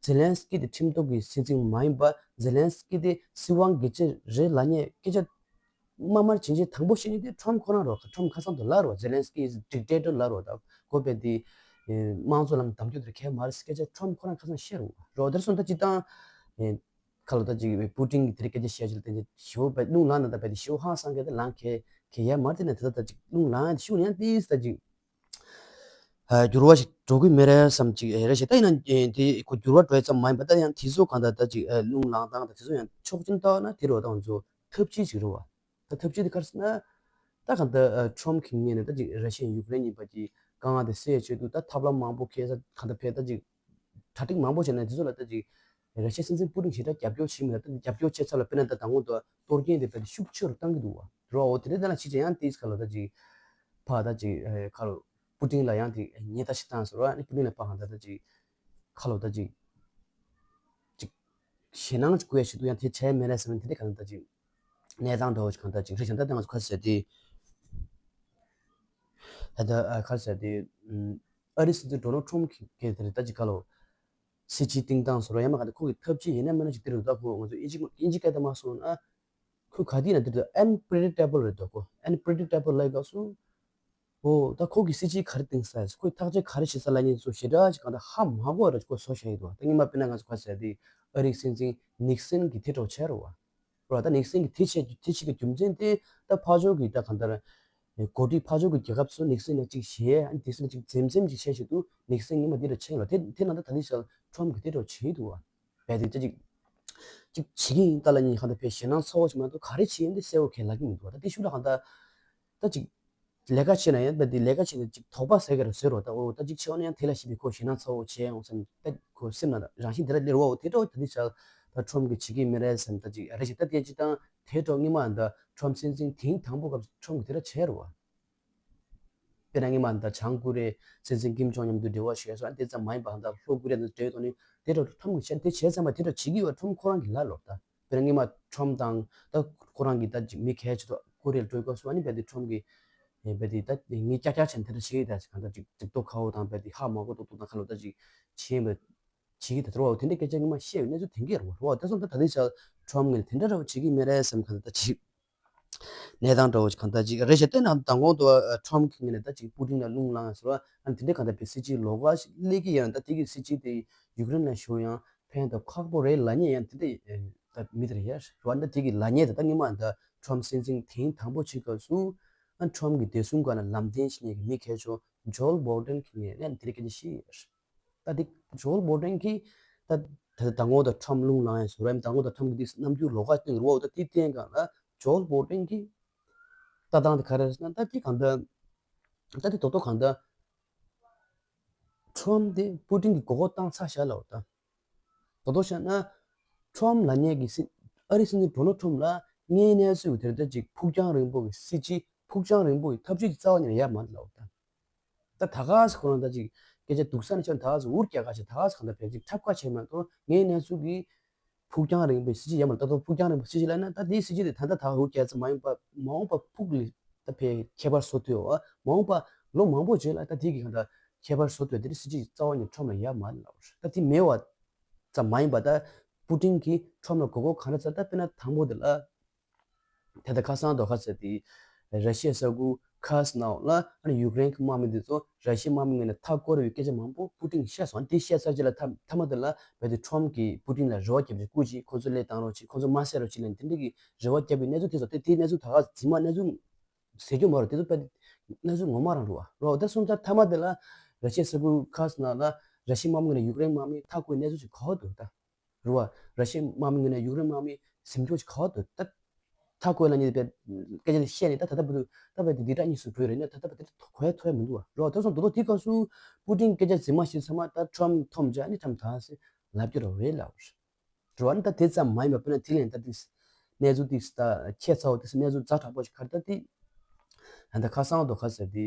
ཛེ་ལན་སི་ཀི་དེ་ཁྲིམས་ཐོག་གི་སྲིད་འཛིན་མ་ཡིན་པ། ཛེ་ལན་སི་ཀི་དེ་སྲིད་དབང་སྒེར་གཅོད་རེད་ལབ་མཁན་སྐད་ཆ་དམར་དམར་ཇེ་ཇེ་དང་པོ་བཤད་མཁན་དེ་ཁྲོམ་ཁོ་རང་རེད་བ། ཁྲོམ་ཁ་སང་དུ་ལབ་རེད་བ། Zelensky is dictator ལབ་རེད་བ། ད་ཁོ་དཔེ་དེ་དམངས་གཙོ་ལམ་དམ་དུ་དེར་གལ་མ་རེད་སྐད་ཆ་ཁྲོམ་ཁོ་རང་ཁ་སང་བཤད་རེད་བ། རེད་བ། དེར་སོང་ད་སྤྱིར་བཏང་ཁ་ལོ་ད་ཅིག་པུ་ཏིན་གྱིས་དེ་རིང་སྐད་ཆ་བཤད་ཕྱིར་བརྟེན་ཏེ་ཞེ་པོ་བས་རླུང་ལངས་ན་ད་བས་དེ་ཞེ་པོ་ཧང་སང་གི་ད་ལངས་གི་གི་ཡ་མར་དེ་ནས་དེ་ད་ད་ཅིག་རླུང་ལངས་ཡ་དེ་ཤུགས་ཡང་ཏིས་ད་ཅིག་འགྱུར་བ་ཞིག་འགྲོ་གི་མེད་རེད་བསམ་ཅིག་རེད་ཞེ་ད་ཡིན་ན་དེ་ཁོ་འགྱུར་བ་འགྲོ་ཡ་ཙམ་མ་ཡིན་པ་ད་ཡང་དེ་ཚོ་གང་ད་ད་ཅིག་རླུང་ལངས་སྟངས་ད་དེ་ཚོ་ཡང་ཕྱོགས་གཅིག་ལྟ་བ་ན་དེ་རུ་ད་ང་ཚོ་ཐབས་ཇུས་ཅིག་རེད་བ། ད་ཐབས་ཇུས་དེ་ག་རེ་ཟེར་ན། ད་གང་ལྟར་ཁྲོམ་གྱི་ངོས་ནས་ད་ཅིག་ར་ཤི་ཡ་ཡུཀ་རེན་གཉིས་བར་གྱི་དཀའ་ངལ་དེ་སེལ་ཡ་ཆེད་དུ་ད་ཐབས་ལམ་མང་པོ་འཁྱེར་ས་གང་ལྟར་ཕེ་ད་ཅིག་གྲ་སྒྲིག་མང་པོ་བྱས་ནས་དེ་ཚོ་ལ་ད་ཅིག་ར་ཤི་ཡའི་སྲིད་འཛིན་པུ་ཏིན་ཞེ་དྲག་རྒྱབ་སྐྱོར་བྱེད་མི་ད་ད་རྒྱབ་སྐྱོར་བྱེད་ཚར་ལ་དཔེར་ན་ད་དང་པོ་ད་གཏོར་སྐྱོན་དེ་ཕེ་ད་ཤུགས་ཆེ་རུ་བཏང་གི་འདུག་བ། རོ་འོ་དེ་འདྲ་ད་ལ་ཕྱི་རྒྱལ་ཡང་ཏིས་ཁ་ལོ་ད་ཅིག་ཕ་ད་ཅིག་ཁ་ལོ་པུ་ཏིན་ལ་ཡང་དེ་ཉེས་ད་ཞིག་བཏང་ཟེར་བ་ནི་པུ་ཏིན་ལ་ཕ་གང་ད་ད་ཅིག་ཁ་ལོ་ད་ཅིག་ཅིག་ཞེད་སྣང་ཅིག་དགོས་ཞིག་འདུག་ཡང་དེ་བྱས་མེད་ལས་ཟེར་ན་དེ་འདྲ་གང་ལྟར་ཅིག་གནས་སྟངས་འདྲ་བོ་ཞིག་གང་ལྟར་ཅིག་རེད་ཀྱང་ད་ལྟ་ང་ཚོ་ཁ་ཟེར་དེ་ད་ལྟ་ཁ་ཟེར་དེ་ཨ་རིའི་སྲིད་འཛིན་ཌོ་ནལ་ཁྲོམ་གྱི་གལ་དེ་རེད་ད་ཅིག་ག་ལོ་སྲིད་སྤྱིའི་སྟེང་སྟངས་སོ་ར་ཡང་མ་ག་དེ་ཁོ་གི་ཐབས་ཇུས་ཡིན་ན་མིན་ན་ཅིག་དེ་རུ་ད་ཁོ་ང་ཚོ་ཨིན་ཇི་ཨིན་ཇི་སྐད་དུ་མ་སོང་ན་ཁོ་ག་དེ་ཡིན་ན་དེ་རུ་unpredictable་རེད་ད་ཁོ་unpredictable་ལབ་སྐབས་སུ། ཨོ། ད་ཁོ་གི་སྲིད་ཇུས་ག་རེ་བཏིང་ས་ཡིན། ཁོས་ཐག་གཅོད་ག་རེ་བྱེད་ས་ལབ་མཁན་ཚོ་ཞེ་དྲག་ཅིག་གང་ལྟར་ཧ་མ་གོ་བ་ར་ཁོ་བཟོ་བཞག་ཡོད་འདུག་ད་སྔོན་མ་དཔེར་ན་ང་ཚོ་ག་ཟེར་དེ་ཨ་རིའི་སྲིད་འཛིན་ནིག་སན་གྱིས་དེ་འདྲ་བྱས་རེད་བ། རེད་བ། ད་ནིག་སན་གྱིས་དེ་བྱས་དེ་བྱེད་ཀྱི་རྒྱུ་མཚན་དེ་ད་ཕར་ཕྱོགས་ཀྱི་ད་གང་ལྟར་འགོ་ཁྲིད་ཕར་ཕྱོགས་ཀྱི་རྒྱལ་ཁབ་ཚོ་ནིག་སན་ལ་ཅིག་ཞེད་ཨ་ནི་དེ་སྲིད་ལ་ཅིག་འཛེམ་འཛེམ་ཅིག་བྱས་བྱེད་དུ་ནིག་སན་ཉི་མ་འདི་འདྲ་བྱས་ལ་དེ་དེ་ནང་ད་ད་ལྟའི་ཆར་ཁྲོམ་གྱིས་དེ་འདྲ་བྱས་འདུག་བ། བས་དེ་ཅིག་ཅིག་བྱེད་ཀྱི་ཡིན་ད་ལ་ཉིན་གང་ལྟར་བས་ཞེད་སྣང་ཚ་བོ་ཞིག་མ་གཏོགས་ག་རེ་བྱེད་ཡིན་དེ་གསལ་བོ་གས་ལབ་ཀྱི་མི་འདུག་ད་དེ་ཤུགས་ལ་གང་ལྟར་ད་ཅིག་ལས་ཀ་བྱེད་ན་ཡང་ད་དེ་ལས་ཀ་བྱེད་ན་ཅིག་དོགས་པ་ཟེར་གི་རེད་ཟེར་རོ། ད་འོ་ད་ཅིག་བྱེད་འོང་ན་ཡང་དེ་ལ་ཞིབ་པའི་ཁོ་ཞེད་སྣང་ཚ་བོ་བྱས་འོང་བསམ་ད་ཁོ་སེམས་ནང་རང་བཞིན་དེ་འདྲ་སླེབས་རོ། དེ་འདྲ་ད་དེ་ཆ་ད་ཁྲོམ་གྱིས་བྱེད་ཀྱི་མེད་རེད་བསམ་ད་ཅིག་རེ་ཞིག་ད་དེ་ཅིག་དང་དེ་འདྲ་སྔོན་མ་ད་ཁྲོམ་སྲིད་འཛིན་དེང་དང་པོ་སྐབས་སུ་ཁྲོམ་གྱིས་དེ་འདྲ་བྱས་རོ། དཔེར་ན་སྔོན་མ་ད་བྱང་ཀོ་རི་ཡའི་སྲིད་འཛིན་ཀིམ་ཇོང་ཡོང་དུས་འབྲེལ་བ་ཞུས་སོང་། ཨ་དེ་ཙམ་མ་ཡིན་པ་ད་ལྷོ་ཀོ་རི་ཡ་དང་འབྲེལ་ཐོག་ནས་དེ་འདྲ་ཁྲོམ་གྱིས་བྱས་དེ་བྱས་ཙམ་པ་དེ་འདྲ་བྱེད་ཀྱི་ཡོད། ཁྲོམ་ཁོ་རང་གིས་ལབ་ལོ། ད་དཔེར་ན་སྔོན་མ་ཁྲོམ་དང་ད་ཁོ་རང་གིས་ད་ཅིག་མི་གལ་ཆེ་ཐོག་ཀོ་རི་ཡར་འགྲོ་དགོས་སོང་། ཨ་ནི་རྦད་དེ་ཁྲོམ་གྱིས་རྦད་དེ་ད་ངས་ཀྱག་ཀྱག་བྱས་དེ་འདྲ་བྱེད་ཀྱི་ད་ཅིག་གང་ལྟར་ཅིག་ཅིག་རྡོ་ཁ་བོ་དང་རྦད་དེ་ཧ་མ་གོ་ཏོག་ཏོག་དང་ཁ་ལོ་ད་ཅིག་བྱེད་ཡིན་པ་བྱེད་ཀྱི་ད་དེ་རོ། དེ་འདྲ་སྐད་ཆ་སྔོན་མ་བཤད་ཡོད་གནས་ཚུལ་དེ་འགས་རོ། རོ་དེ་སོང་ད་ད་ལྟའི་ཆར་ཁྲོམ་ངས་དེ་འདྲ་ར་བ་བྱེད་ཀྱི་མེད་རེད་བསམ་གང་ལྟར་ད་ཅིག་གནས་སྟངས་འདྲ་བོ་ཞིག་གང་ལྟར་ཅིག་རེད་ཤག་དེ་ནང་མདང་དགོང་དུ་ཁྲོམ་གྱི་ངོས་ནས་ད་ཅིག་པུ་ཏིན་ལ་རླུང་ལངས་ཟེར་བ། ཨ་ནི་དེ་འདྲ་གང་ལྟར་བའི་སྲིད་ཇུས་ལོགས་ཀ་ཞིག་སླེབས་ཀྱི་ཡོད་ན་ད་དེ་གི་སྲིད་ཇུས་དེ་ཡུཀ་རེན་ལ་ཞུགས་ཡང་ཕན་ཐོགས་ཁག་པོ་རེད་ལབ་མཁན་ཡང་དེ་འདྲ་ད་མི་དེ་རེད་ཡ། རེད་བ། ད་དེ་གི་ལབ་མཁན་དེ་ད་སྔོན་མ་ད་ཁྲོམ་སྲིད་འཛིན་དེང་དང་པོ་ཕྱིན་སྐབས་སུ་ཨ་ཁྲོམ་གྱི་བདེ་སྲུང་སྒང་ལ་ལམ་སྟོན་བྱེད་མཁན་གྱི་མི་གལ་ཆེ་ཇོལ་བོལ་ཏོན་གྱི་ངོས་ནས་དེ་འདྲ་སྐད་ཆ་བཤད་ཡོད། ད་དེ་ཇོལ་བོ་ཏོན་གྱིས་ད་ད་ད་ངོ་ད་ཁྲོམ་རླུང་ལངས་ཡ་ཟེར་རམ། ད་ངོ་ད་ཁྲོམ་གྱི་དེ་རྣམ་འགྱུར་ལོགས་ཀ་སྟོན་རོགས། ད་དེ་བསྟན་གང་ལ་ཇོལ་བོ་ཏོན་གྱིས་ལྟ་སྟངས་དེ་ག་རེ་རེད་ཟེར་ན། ད་དེ་གང་ལྟར་ད་དེ་རྡོག་རྡོག་གང་ལྟར་ཁྲོམ་དེ་པུ་ཏིན་གྱིས་མགོ་སྐོར་བཏང་ཚར་བཞག་ལབ། ད་རྡོག་རྡོག་བཤད་ན་ཁྲོམ་ལབ་མཁན་གྱི་སྲིད་ཨ་རིའི་སྲིད་འཛིན་ཌོ་ནལ་ཁྲོམ་ལ་དངོས་གནས་སུ་དེར་ད་ཅིག་ཕུགས་རྒྱང་རིང་པོ་གི་སྲིད་ཇུས་ཕུགས་རྒྱང་རིང་པོ་གི་ཐབས་ཇུས་ཀྱི་རྩ་བ་ཉིད་ནས་ཡོད་མ་རེད་ལབ། ད། ད་ད་ག་ཟེ་ཁོ་རང་ད་ཅིག་སྐད་ཆ་སྡུག་ས་ནས་ཆ་ད་ག་ཟེ་འུར་རྒྱག་ག་ཆེ། ད་ག་ཟེ་གང་ལྟར་བས་ཅིག་འཁྲབ་ཁ་ཆེ་མ་གཏོགས་ངའི་གནས་ཚུལ་གྱི་ཕུགས་རྒྱང་རིང་པོའི་སྲིད་ཇུས་ཡོད་མ་རེད། ད་དུང་ཕུགས་རྒྱང་རིང་པོའི་སྲིད་ཇུས་ལབ་ན་ད་དེའི་སྲིད་ཇུས་དེ་ད་ལྟ་ད་འུར་རྒྱག་ཙམ་མ་ཡིན་པ་མ་འོངས་པ་ཕུགས་ལ་ད་ཕའི་ཁྱད་པར་བཟོ་ཐུབ་ཡོད། མ་འོངས་པ་ལོ་མང་པོ་རྗེས་ལ་ད་དེ་གི་གང་ལྟར་ཁྱད་པར་བཟོ་ཐུབ་ཡོད། དེ་འདྲའི་སྲིད་ཇུས་རྩ་བ་ནས་ཁྲོམ་ལ་ཡོད་མ་རེད་ལབ། ད་དེ་མེད་པ་ཙམ་མ་ཡིན་པ་ད་པུ་ཏིན་གྱིས་ཁྲོམ་ལ་མགོ་སྐོར་གང་འདྲ་ཚར། ད་དཔེར་ན་དང་པོ་དེ་ལ། དེ་ལྟར་ཁ་སང་དོ་ཁ་ཟེར་དེ་ར་ཤི་ཡའི་ས་ཁུལ་ཁཱ་སི་ནའོ་ལ་ཨ་ནི་ཡུཀ་རེན་གྱི་དམག་མི་དེ་ཚོ་ར་ཤི་ཡའི་དམག་མི་ངོས་ནས་མཐའ་བསྐོར་བའི་སྐད་ཆ་མང་པོ་པུ་ཏིན་གྱིས་བཤད་སོང་། དེ་བཤད་ཚར་རྗེས་ལ་མཐའ་མཐའ་མ་དེ་ལ་བས་དེ་ཁྲོམ་གྱིས་པུ་ཏིན་ལ་རེ་བ་བརྒྱབ་ཅིག་སྐུ་མཁྱེན། ཁོ་ཚོ་སླེབས་བཏང་རོགས་བྱེད། ཁོ་ཚོ་མ་བསད་རོགས་བྱེད་ལབ་དེ་འདྲ་གི་རེ་བ་བརྒྱབ་པའི་གནས་ཚུལ་དེ་ཚོ་དེ་དེའི་གནས་ཚུལ་ད་ག་རྫུན་མ་གནས་ཚུལ་ཟེར་རྒྱུ་མ་རེད། དེ་ཚོ་དཔེ་གནས་ཚུལ་ངོ་མ་རང་རེད་བ། རོ་དེ་སོང་ཙང་མཐའ་མ་དེ་ལ་ར་ཤི་ཡའི་ས་ཁུལ་ཁཱ་སི་ནའོ་ལ་ར་ཤི་ཡའི་དམག་མི་ངོས་ནས་ཡུཀ་རེན་དམག་མི་མཐའ་བསྐོར་གནས་ཚུལ་ཞིག་གོ་འདུག་ད། རེད་བ། ར་ཤི་ཡའི་དམག་མི་ངོས་ནས་ཡུཀ་རེན་དམག་མི་ཟིན་སྐྱོབ་ཅིག་ག་བ་འདུག་ད་མཐའ་བསྐོར་ལབ་མཁན་དེ་སྐད་ཆ་དེ་བཤད་ནས་ད་ད་ལྟ་བར་དུ་ད་བར་དུ་འདི་དག་གཉིས་སུ་འགྲོ་ཡི་རེད་ན་ད་ལྟ་བར་དུ་གོ་ཡ་ཐོ་ཡ་མི་འདུག་བ། རེད་བ། ད་སོང་དོ་དོ་དེ་སྐབས་སུ་པུ་ཏིན་སྐད་ཆ་རྫུན་མ་བཤད་ཚང་མ་ད་ཁྲོམ་འཐོམ་བྱས་ནི་ཁྲམ་ཐང་སེ་ལབ་རྒྱུ་ར་རེད་ལབ་རེད་བ། ནི་ད་དེ་ཙམ་མ་ཡིན་པ་དཔེར་ན་དེ་ལན་ད་དེ་གནས་ཚུལ་དེ་ད་ཁྱད་མཚར་བ་དེ་གནས་ཚུལ་ཛ་དྲག་པོ་ཞིག་ག་རེ་ད་དེ་ད་ད་ཁ་སང་དོ་ཁ་ཟེར་དེ།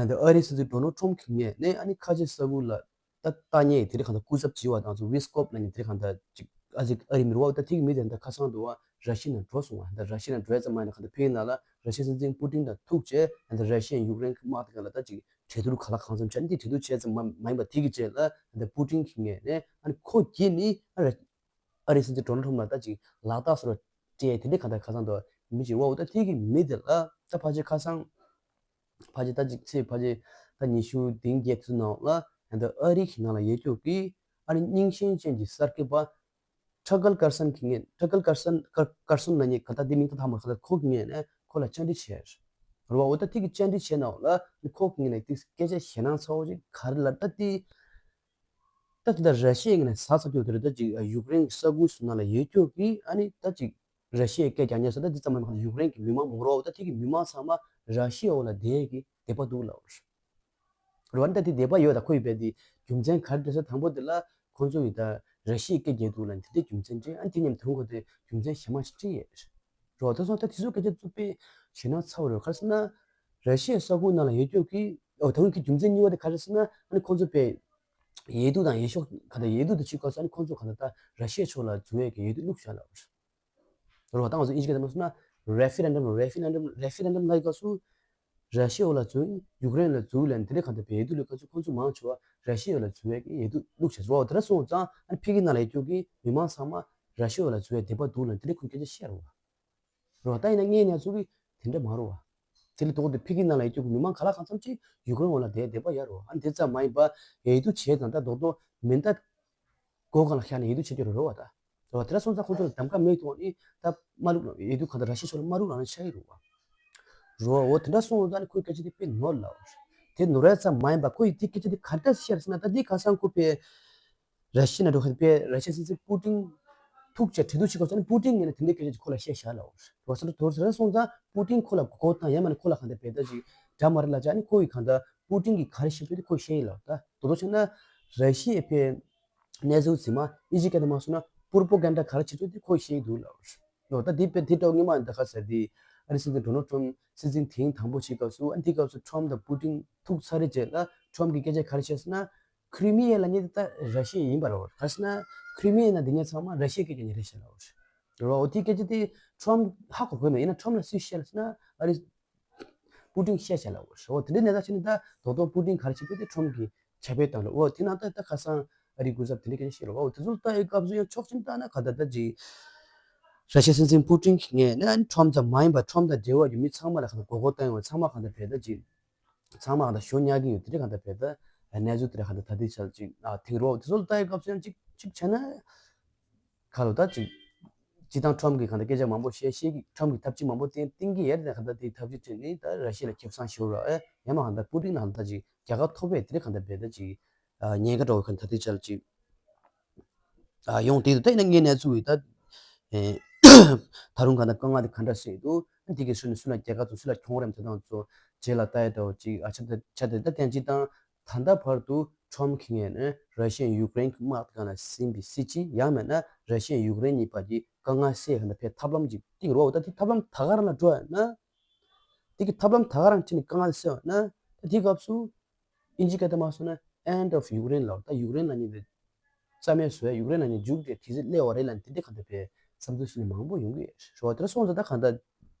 ད་ཨ་རིའི་སྲིད་འཛིན་ཌོ་ནལ་ཊམ་གྱིས་ངས་ནས་ཨ་ནི་ཁ་ཆེ་ས་ཁུལ་ལ་ད་ལྟ་ངས་དེ་རིང་གང་ལྟར་སྐུ་ཚབ་བྱས་པ་དང་ཚོ་ཝི་སི་ཀོབ་ལ་ནི་དེ་རིང་གང་ལྟར་ཅིག་ཨ་ཅིག་ཨ་རི་མི་རུ་བ་ད་ཐིག་མི་དེ་འདྲ་ཁ་སང་དུ་བ་ར་ཤི་ཡ་ནང་འགྲོ་སོང་བ། ད་ར་ཤི་ཡ་ནང་འགྲོ་ཡ་ཙམ་མ་ཡིན་ན་གང་ལྟར་ཕ་གི་ནང་ལ་ར་ཤི་ཡ་སྲིད་འཛིན་པུ་ཏིན་དང་ཐུག་བྱས་ད་ར་ཤི་ཡ་ཡུཀ་རེན་གྱི་དམག་དེ་ག་ལ་ད་ཅིག་གྲོས་བསྡུར་ག་ལ་གང་འཚམ་བྱས་ནས་དེ་གྲོས་བསྡུར་བྱས་ཙམ་མ་མ་ཡིན་པ་དེ་གི་རྗེས་ལ་ད་པུ་ཏིན་གྱིས་ངས་ནས་ཨ་ནི་ཁོ་གྱིས་ནི་ཨ་ར་ཨ་རིའི་སྲིད་འཛིན་ཌོ་ནལ་ཊམ་ལ་ད་ཅིག་ལག་རྟགས་སོགས་སྤྲད་དེ་འདྲའི་གང་ལྟར་ཁ་སང་དུ་མི་ཅིག་བ་འོ་ད་དེ་གི་མི་དེ་ལ་ད་ཕལ་ཆེར་ཁ་སང་ཕལ་ཆེར་ད་ཅིག་ཚེས་ཕལ་ཆེར་ད་ཉི་ཤུ་བདུན་བརྒྱད་ཚོ་ནང་ལ་ད་ཨ་རི་གི་ནང་ལ་ཡོད་རྒྱུ་གི་ཨ་རི་རྙིང་ཞེན་ཅན་གྱི་གསར་འགོད་པ་ཊ་ཀར་ཀར་སན་གྱི་ངས་ཊ་ཀར་ཀར་སན་ཀར་ཀར་སན་ལ་ངས་ག་ད་དེ་མིང་ད་ཐག་མ་ག་ད་ཁོ་གི་ངས་ནས་ཁོ་ལ་བཅར་འདྲི་བྱས་རེད་བ། འོ་ད་དེ་གི་བཅར་འདྲི་བྱས་ནང་ལ་ཁོ་གི་ངས་ནས་དེ་སྐད་ཆ་ཞེད་སྣང་ཚ་བོ་ཅིག་ག་རེ་ལབ་ད་དེ། ད་དེ་འདྲ་ར་ཤི་ཡའི་ངོས་ནས་ཟ་ཚ་རྒྱུ་དེ་རེད། ད་ཅིག་ཡུཀ་རེན་གྱི་ས་ཁུལ་སུ་ནང་ལ་ཡོད་རྒྱུ་གི་ཨ་ནི་ད་ཅིག་ར་ཤི་ཡའི་སྐད་རྒྱག་མཁན་ཟེར་ད་དེ་ཙམ་མ་ཡིན་པར་ཡུཀ་རེན་གྱི་མི་མང་མང་རོགས་ད་དེ་གི་མི་མང་ཚང་མ་ར་ཤི་ཡའི་འོག་ལ་བསྡད་ཀྱི་དད་པ་འདུག་ལབ་རེད། རེད་བ། ད་དེ་དད་པ་ཡོད་ད་ཁོ་ཡི་བས་དེ་རྒྱུ་མཚན་ག་རེ་རེད་ཟེར་དང་པོ་དེ་ལ་ཁོང་ཚོ་ཡི་ད་ར་ཤི་ཡའི་སྐད་རྒྱག་འདུག་ལ་དེ་འདྲའི་རྒྱུ་མཚན་དྲན་ཨ་ནི་དེ་མཉམ་དུ་ཁོ་དེ་རྒྱུ་མཚན་གཞན་མ་ཞིག་དྲན་ཡོད་རེད། རོ་ད་སོང་ད་དེ་ཚོ་སྐད་ཆ་བཙུགས་པས་ཞེད་སྣང་ཚ་བོ་རེད། ག་རེ་ཟེར་ན་ར་ཤི་ཡའི་ས་ཁུལ་ནང་ལ་ཡོད་རྒྱུ་གི་ཨོ་ད་གི་རྒྱུ་མཚན་གཉིས་པ་དེ་ག་རེ་ཟེར་ན་ཨ་ནི་ཁོང་ཚོ་པས་ཡས་འདུག་དང་ཡས་ཤོག་ག་ད་ཡས་འདུག་ད་ཅིག་ག་ས་ཨ་ནི་ཁོང་ཚོ་ག་ད་ད་ར་ཤི་ཡའི་ཕྱོགས་ལ་འཛུལ་ཡས་ཀྱི་ཡས་འདུག་བླུགས་བཞག་ལ་རོ་ད་ང་ཚོ་ཨིན་ཇི་སྐད་དུ་མ་སོང་ན་རེ་ཕི་རེན་ཌམ་རེ་ཕི་རེན་ཌམ་རེ་ཕི་རེན་ཌམ་ལ་ཡི་ག་སུ་ར་ཤི་ཡའི་འོག་ལ་འཛུལ་ཡུཀ་རེན་ལ་འཛུལ་ལ་འདི་འདྲ་ག་ད་པས་ཡས་འདུག་ལ་ག་ཚོད་ཁོང་ཚོ་མང་ཆེ་བ་ར་ཤི་ཡའི་འོག་ལ་འཛུལ་ཡས་ཀྱི་ཡས་འདུག་བླུགས་བཞག་རོ། དེ་འདྲ་སོང་ཙང་ཨ་ནི་ཕ་གི་ནང་ལ་ཡོད་རྒྱུ་གི་མི་མང་ཚང་མ་ར་ཤི་ཡའི་འོག་ལ་འཛུལ་ཡས་དད་པ་འདུག་ལ་འདི་འདྲ་ཁོང་སྐད་ཆ་བཤད་རོ། རོ། ད་ཡིན་ན་ངའི་གནས་ཚུལ་གྱི་དེ་འདྲ་མ་རོ་བ། དེ་ལས་ལྡོག་སྟེ་ཕ་གི་ནང་ལ་ཡོད་རྒྱུ་གི་མི་མང་ག་ལ་གང་འཚམ་ཅིག་ཡུཀ་རེན་འོག་ལ་བསྡད་བསྡད་པ་ཡ་རོ། ཨ་ནི་དེ་ཙམ་མ་ཡིན་པ་ཡ་ཡིད་དུ་བྱས་དང་ད་རྡོག་རྡོག་མེ་མདའ་སྒོ་སྒང་ལ་བཞག་ནས་ཡིད་དུ་བྱེད་རྒྱུ་རོ་རོ་བ་ད། རོ་བ་དེ་འདྲ་སོང་ཙང་ཁོ་ཚོ་ལ་གདམ་ག་མེད་དུ་ཨ་ནི་ད་མ་ལུག་ལ་ཡིད་དུ་གང་ད་ར་ཤི་ཡ་ཕྱོགས་ལ་མ་ལུག་ལ་ནི་ཆ་ཡི་རོ་བ། རོ་བ་འོ་དེ་འདྲ་སོང་ཙང་ནི་ཁོའི་སྐད་ཆ་དེ་དཔེ་ནོར་ལ་བ། དེ་ནོར་ཡ་ཙམ་མ་ཡིན་པ་ཁོ་ཡི་དེ་སྐད་ཆ་དེ་ག་འདྲ་བཤད་ཟེར་ན་ད་དེ་ཁ་སང་ཁོ་པའི་ར་ཤི་ཡ་ནང་འགྲོ་ཁ་པའི་ར་ཤི་ཡ་སྲིད་འཛིན་པུ་ཏིན་ཐུག་བྱས་གྲོས་བསྡུར་བྱེད་དགོས་ཟེར་ནས་པུ་ཏིན་ངོས་ནས་དེ་འདྲའི་སྐད་ཆ་ཅིག་ཁོ་ལ་བཤད་བཞག་ལབ། རོ་སོ་དོར་ཟེར་སོང་ཙང་པུ་ཏིན་ཁོ་ལ་གོ་གོ་དང་ཡང་མིན་ན་ཁོ་ལ་གང་ལྟར་བེད་ད་ཅིག་འདྲ་མ་རེད་ལབ་བྱས་ནས་ཁོ་ཡི་གང་ལྟར་པུ་ཏིན་གྱིས་ག་རེ་བཤད་པའི་དེ་ཁོས་བཤད་ཡིན་ལབ། ད་དོ་དོ་བྱས་ན་ར་ཤི་ཡའི་ཕའི་གནས་ཚུལ་ཚིག་མ་ཨི་ཇི་སྐད་དུ་མ་སོང་ན་པུར་པོ་གན་ཌ་ག་རེ་བྱེད་ཚུལ་དེ་ཁོས་བཤད་ཡིན་འདུག་ལབ། ཡོ་ད་དེ་དཔེ་དེ་སྐྲག་ངེས་མ་ད་ཁ་ཟེར་དེ་ཨ་རི་སྲིད་འཛིན་ཌོ་ནལ་ཊམ་སྲིད་འཛིན་ཐེངས་དང་པོ་བྱེད་སྐབས་སུ་ཨ་འདི་སྐབས་སུ་ཊམ་དང་པུ་ཏིན་ཐུག་ཚར་རེ་རྗེས་ལ་ཊམ་གྱིས་སྐད་ཆ་ག་རེ་བཤད་ཟེར་ན། ཁི་རི་མི་ཡ་ལབ་མཁན་དེ་ད་ར་ཤི་ཡ་ཡིན་པ་རེད་བ། ག་རེ་ཟེར་ན་ཁི་རི་མི་ཡའི་ནང་དེ་ཉིད་ཚང་མ་ར་ཤི་ཡའི་སྐད་ཀྱི་ཉིན་རེ་བཤད་ལ་བ་རེད་བ། འོ་དེའི་སྐད་ཆ་དེ་ཊམ་ཧ་གོ་གི་མེད། ཡིན་ན་ཊམ་ལ་སུས་བཤད་ལ་ཟེར་ན་ཨ་རི་པུ་ཏིན་བཤད་བྱས་ལ་བ་རེད་བ། འོ་དེ་འདྲའི་གནས་སྟངས་ཕྱིན་ནས་ད་རྡོག་རྡོག་པུ་ཏིན་ག་རེ་བྱེད་དགོས་དེ་ཊམ་གྱིས་ཁྱབ་སྤེལ་བཏང་ལ། འོ་དེ་ནང་ད་ད་ཁ་སང་ཨ་རིའི་སྐུ་ཚབ་དེ་འདྲའི་སྐད་ཆ་བཤད་རེད་བ། འོ་དེ་ཚོ་ལ་ལྟ་ཡི་སྐབས་སུ་ཡང་ཕྱོགས་གཅིག་ནས་ལྟ་ན་ག་ད་ད་ཅིག་ར་ཤི་ཡའི་སྲིད་འཛིན་པུ་ཏིན་གྱི་ངོས་ནས་ཨ་ནི་ཊམ་ཙམ་མ་ཡིན་པ་ཊམ་དང་འབྲེལ་བ་ཡོད་མི་ཚང་མ་ལ་ག་ད་མགོ་སྐོར་བཏང་ཡོང་བ། ཚང་མ་ག་ད་བས་ད་ཅིག་ཚང་མ་གང་ལྟར་ཞོ་ཉར་གྱི་ཡོད། དེ་འདྲ་གང་ལྟར་བས་ད་གནས་ཚུལ་དེ་འདྲ་གང་ལྟར་ད་ལྟའི་ཆར་ཅིག་ཨ་ཐེངས་རོགས་དེ་ཚོ་ལ་ལྟ་ཡི་སྐབས་སུ་ཡང་ཅིག་ཅིག་བྱས་ན་ག་ལོ་ད་ཅིག་སྤྱི་བཏང་ཊམ་གྱིས་གང་ལྟར་སྐད་ཆ་མང་པོ་བཤད་ཤེས་ཀྱི་ཊམ་གྱིས་ཐབས་ཇུས་མང་པོ་བསྟན་བསྟན་གྱི་ཡོད་རེད། གང་ལྟར་དེའི་ཐབས་ཇུས་བསྟན་ནས་ད་ར་ཤི་ཡ་ལ་ཁེ་བཟང་ཞེ་པོ་རག་ཨེ་ཡང་མ་གང་ལྟར་པུ་ཏིན་ལ་གང་ལྟར་ཅིག་རྒྱལ་ཁ་ཐོབ་པས་དེ་འདྲ་གང་ལྟར་བས་ད་ཅིག་ཉེན་ཁ་འདྲ་བོ་གང་ལྟར་ད་ལྟའི་ཆར་ཅིག་ཨ་ཡོང་དེ་དུ་ད་ཡིན་ན་ངའི་གནས་ཚུལ་ཡིན་ད། ཨེ་ད་རུང་གང་ལྟར་དཀའ་ངལ་དེ་ག་འདྲ་སེལ་འདུག་འདི་གའི་ཧྲུལ་ནས་སུ་ལ་རྒྱལ་ཁ་ཚོ་སུ་ལ་གྱོང་རེམ་དེ་དང་ཚོ་རྗེས་ལ་ལྟ་ཡ་འདྲ་བོ་ཅིག་ཨ་ཆ་ད་ཆ་དེ་ད་བསྟན་ཅིག་དང་ད་ལྟ་བར་དུ་ཊམ་གྱི་ངོས་ནས་ར་ཤི་ཡ་ཡུཀ་རེན་གྱི་དམག་དེ་ག་ན་ཟིན་པའི་སྲིད་ཇུས་ཡང་མིན་ན་ར་ཤི་ཡ་ཡུཀ་རེན་གཉིས་བར་གྱི་དཀའ་ངལ་སེལ་ག་ན་ཕའི་ཐབས་ལམ་ཅིག་བཏིང་རོགས་ད་དེ་ཐབས་ལམ་ད་ག་རང་ལ་འགྲོ་ཡ་ན། དེ་གི་ཐབས་ལམ་ད་ག་རང་ཁྲིད་ནས་དཀའ་ངལ་སེལ་བ་ན་ད་དེའི་སྐབས་སུ། ཨིན་ཇི་སྐད་དུ་མ་སོང་ན་end of Ukraine ལབ་ད་ཡུཀ་རེན་ལ་ཉིད་དེ་རྩ་མེད་བཟོ་ཡ་ཡུཀ་རེན་ལ་ཉིད་མཇུག་དེ་དེ་ཚེ་སླེབས་པ་རེད་ལབ་ནས་དེ་འདྲའི་གང་ལྟར་བས་བསམ་ཚུལ་ཞིག་ནི་མང་པོ་ཡོང་གི་ཡོད་རེད་བ། དེ་སོང་ཙང་ད་གང་ལྟར་